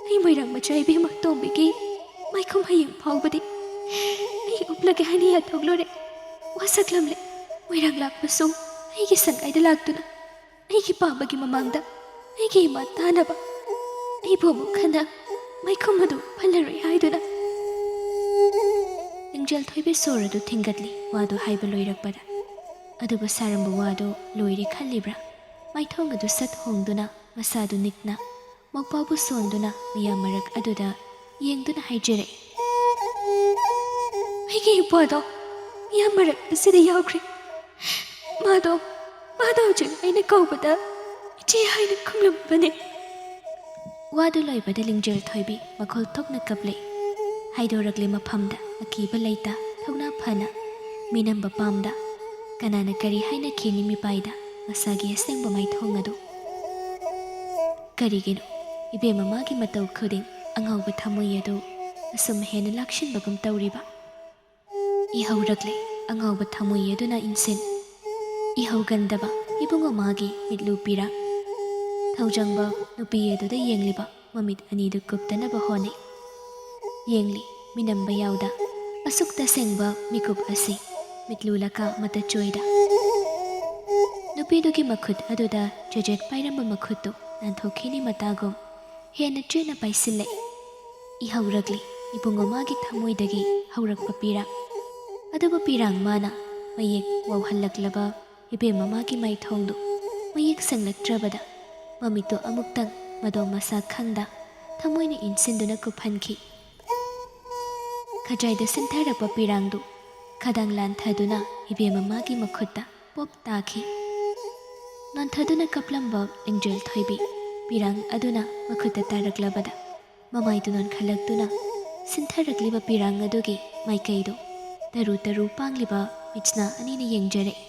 ꯑꯩ ꯃꯣꯏꯔꯥꯡ ꯃꯆꯥ ꯏꯕꯦꯝꯃ ꯇꯣꯝꯕꯤꯒꯤ ꯃꯥꯏꯈꯨꯝ ꯍꯌꯦꯡ ꯐꯥꯎꯕꯗꯤ ꯑꯩ ꯎꯞꯂꯒꯦ ꯍꯥꯏꯅ ꯌꯥꯊꯣꯛꯂꯨꯔꯦ꯫ ꯋꯥꯁꯛꯂꯝꯂꯦ꯫ ꯃꯣꯏꯔꯥꯡ ꯂꯥꯛꯄꯁꯨ ꯑꯩꯒꯤ ꯁꯪꯒꯥꯏꯗ ꯂꯥꯛꯇꯨꯅ ꯑꯩꯒꯤ ꯄꯥꯝꯕꯒꯤ ꯃꯃꯥꯡꯗ ꯑꯩꯒꯤ ꯏꯃꯥ ꯇꯥꯅꯕ ꯑꯩꯕꯨ ꯑꯃꯨꯛ ꯍꯟꯅ ꯃꯥꯏꯈꯨꯝ ꯑꯗꯨ ꯐꯜꯂꯔꯣꯏ ꯍꯥꯏꯗꯨꯅ꯫ ꯂꯤꯡꯖꯦꯜ ꯊꯣꯏꯕꯤ ꯁꯣꯔ ꯑꯗꯨ ꯊꯤꯡꯒꯠꯂꯤ ꯋꯥꯗꯨ ꯍꯥꯏꯕ ꯂꯣꯏꯔꯛꯄꯗ꯫ ꯑꯗꯨꯕꯨ ꯁꯥꯔꯝꯕ ꯋꯥꯗꯨ ꯂꯣꯏꯔꯦ ꯈꯜꯂꯤꯕ꯭ꯔꯥ? ꯃꯥꯏꯊꯣꯡ ꯑꯗꯨ ꯁꯠ ꯍꯣꯡꯗꯨꯅ ꯃꯁꯥꯗꯨ ꯅꯤꯛꯅ ꯃꯧꯄꯥꯕꯨ ꯁꯣꯟꯗꯨꯅ ꯃꯤꯌꯥꯝ ꯃꯔꯛ ꯑꯗꯨꯗ ꯌꯦꯡꯗꯨꯅ ꯍꯥꯏꯖꯔꯛꯏ꯫ ꯑꯩꯒꯤ ꯏꯄ꯭ꯋꯥꯗꯣ ꯃꯤꯌꯥꯝ ꯃꯔꯛ ꯑꯁꯤꯗ ꯌꯥꯎꯈ꯭ꯔꯦ꯫ ꯃꯥꯗꯣ, ꯃꯥꯗꯣ ꯍꯧꯖꯤꯛ ꯑꯩꯅ ꯀꯧꯕꯗ ꯏꯆꯦ ꯍꯥꯏꯅ ꯈꯨꯝꯂꯝꯕꯅꯦ꯫ ꯋꯥꯗꯨ ꯂꯣꯏꯕꯗ ꯂꯤꯡꯖꯦꯜ ꯊꯣꯏꯕꯤ ꯃꯈꯣꯜ ꯊꯣꯛꯅ ꯀꯞꯂꯦ꯫ ꯍꯥꯏꯗꯣꯔꯛꯂꯦ ꯃꯐꯝꯗ ꯑꯀꯤꯕ ꯂꯩꯇ ꯊꯧꯅꯥ ꯐꯅ ꯃꯤꯅꯝꯕ ꯄꯥꯝꯗ꯫ ꯀꯅꯥꯅ ꯀꯔꯤ ꯍꯥꯏꯅꯈꯤꯅꯤ ꯃꯤꯄꯥꯏꯗ ꯃꯁꯥꯒꯤ ꯑꯁꯦꯡꯕ ꯃꯥꯏꯊꯣꯡ ꯑꯗꯨ? ꯀꯔꯤꯒꯤꯅꯣ ꯏꯕꯦꯝꯃ ꯃꯥꯒꯤ ꯃꯇꯧ ꯈꯨꯗꯤꯡ ꯑꯉꯧꯕ ꯊꯃꯣꯏ ꯑꯗꯨ ꯑꯁꯨꯝ ꯍꯦꯟꯅ ꯂꯥꯛꯁꯤꯟꯕꯒꯨꯝ ꯇꯧꯔꯤꯕ? ꯏꯍꯧꯔꯛꯂꯦ꯫ ꯑꯉꯥꯎꯕ ꯊꯃꯣꯏ ꯑꯗꯨꯅ ꯏꯟꯁꯤꯟ꯫ ꯏꯍꯧꯒꯟꯗꯕ ꯏꯕꯨꯡꯉꯣ ꯃꯥꯒꯤ ꯃꯤꯠꯂꯨ ꯄꯤꯔꯥꯡ꯫ ꯊꯧꯖꯪꯕ ꯅꯨꯄꯤ ꯑꯗꯨꯗ ꯌꯦꯡꯂꯤꯕ ꯃꯃꯤꯠ ꯑꯅꯤꯗꯨ ꯀꯨꯞꯇꯅꯕ ꯍꯣꯠꯅꯩ꯫ ꯌꯦꯡꯂꯤ, ꯃꯤꯅꯝꯕ ꯌꯥꯎꯗ꯫ ꯑꯁꯨꯛ ꯇꯁꯦꯡꯕ ꯃꯤꯀꯨꯞ ꯑꯁꯤ ꯃꯤꯠꯂꯨ ꯂꯀꯥ ꯃꯇ ꯆꯣꯏꯗ꯫ ꯅꯨꯄꯤꯗꯨꯒꯤ ꯃꯈꯨꯠ ꯑꯗꯨꯗ ꯆꯦꯖꯦꯠ ꯄꯥꯏꯔꯝꯕ ꯃꯈꯨꯠꯇꯨ ꯅꯥꯟꯊꯣꯛꯈꯤꯅꯤ ꯃꯇꯥꯒꯨꯝ ꯍꯦꯟꯅ ꯆꯦꯠꯅ ꯄꯥꯏꯁꯤꯜꯂꯛꯏ꯫ ꯏꯍꯧꯔꯛꯂꯤ ꯏꯕꯨꯡꯉꯣ ꯃꯥꯒꯤ ꯊꯃꯣꯏꯗꯒꯤ ꯍꯧꯔꯛꯄ ꯄꯤꯔꯥꯡ꯫ ꯑꯗꯨꯕꯨ ꯄꯤꯔꯥꯡ ꯃꯥꯅ ꯃꯌꯦꯛ ꯋꯥꯎꯍꯜꯂꯛꯂꯕ ꯏꯕꯦꯝꯃ ꯃꯥꯒꯤ ꯃꯥꯏꯊꯣꯡꯗꯨ ꯃꯌꯦꯛ ꯁꯦꯡꯂꯛꯇ꯭ꯔꯕꯗ ꯃꯃꯤꯠꯇꯨ ꯑꯃꯨꯛꯇꯪ ꯃꯗꯣꯝ ꯃꯁꯥ ꯈꯪꯗ ꯊꯃꯣꯏꯅ ꯏꯟꯁꯤꯟꯗꯨꯅ ꯀꯨꯞꯍꯟꯈꯤ꯫ ꯈꯖꯥꯏꯗ ꯁꯤꯟꯊꯔꯛꯄ ꯄꯤꯔꯥꯡꯗꯨ ꯈꯗꯥꯡ ꯂꯥꯟꯊꯗꯨꯅ ꯏꯕꯦꯝꯃ ꯃꯥꯒꯤ ꯃꯈꯨꯠꯇ ꯄꯣꯞ ꯇꯥꯈꯤ꯫ ꯅꯣꯟꯊꯗꯨꯅ ꯀꯞꯂꯝꯕ ꯂꯤꯡꯖꯦꯜ ꯊꯣꯏꯕꯤ ꯄꯤꯔꯥꯡ ꯑꯗꯨꯅ ꯃꯈꯨꯠꯇ ꯇꯥꯔꯛꯂꯕꯗ ꯃꯃꯥꯏꯗꯨ ꯅꯣꯟꯈꯠꯂꯛꯇꯨꯅ ꯁꯤꯟꯊꯔꯛꯂꯤꯕ ꯄꯤꯔꯥꯡ ꯑꯗꯨꯒꯤ ꯃꯥꯏꯀꯩꯗꯨ ꯇꯔꯨ ꯇꯔꯨ ꯄꯥꯡꯂꯤꯕ ꯃꯤꯠꯁꯅꯥ ꯑꯅꯤꯅ ꯌꯦꯡꯖꯔꯛꯏ꯫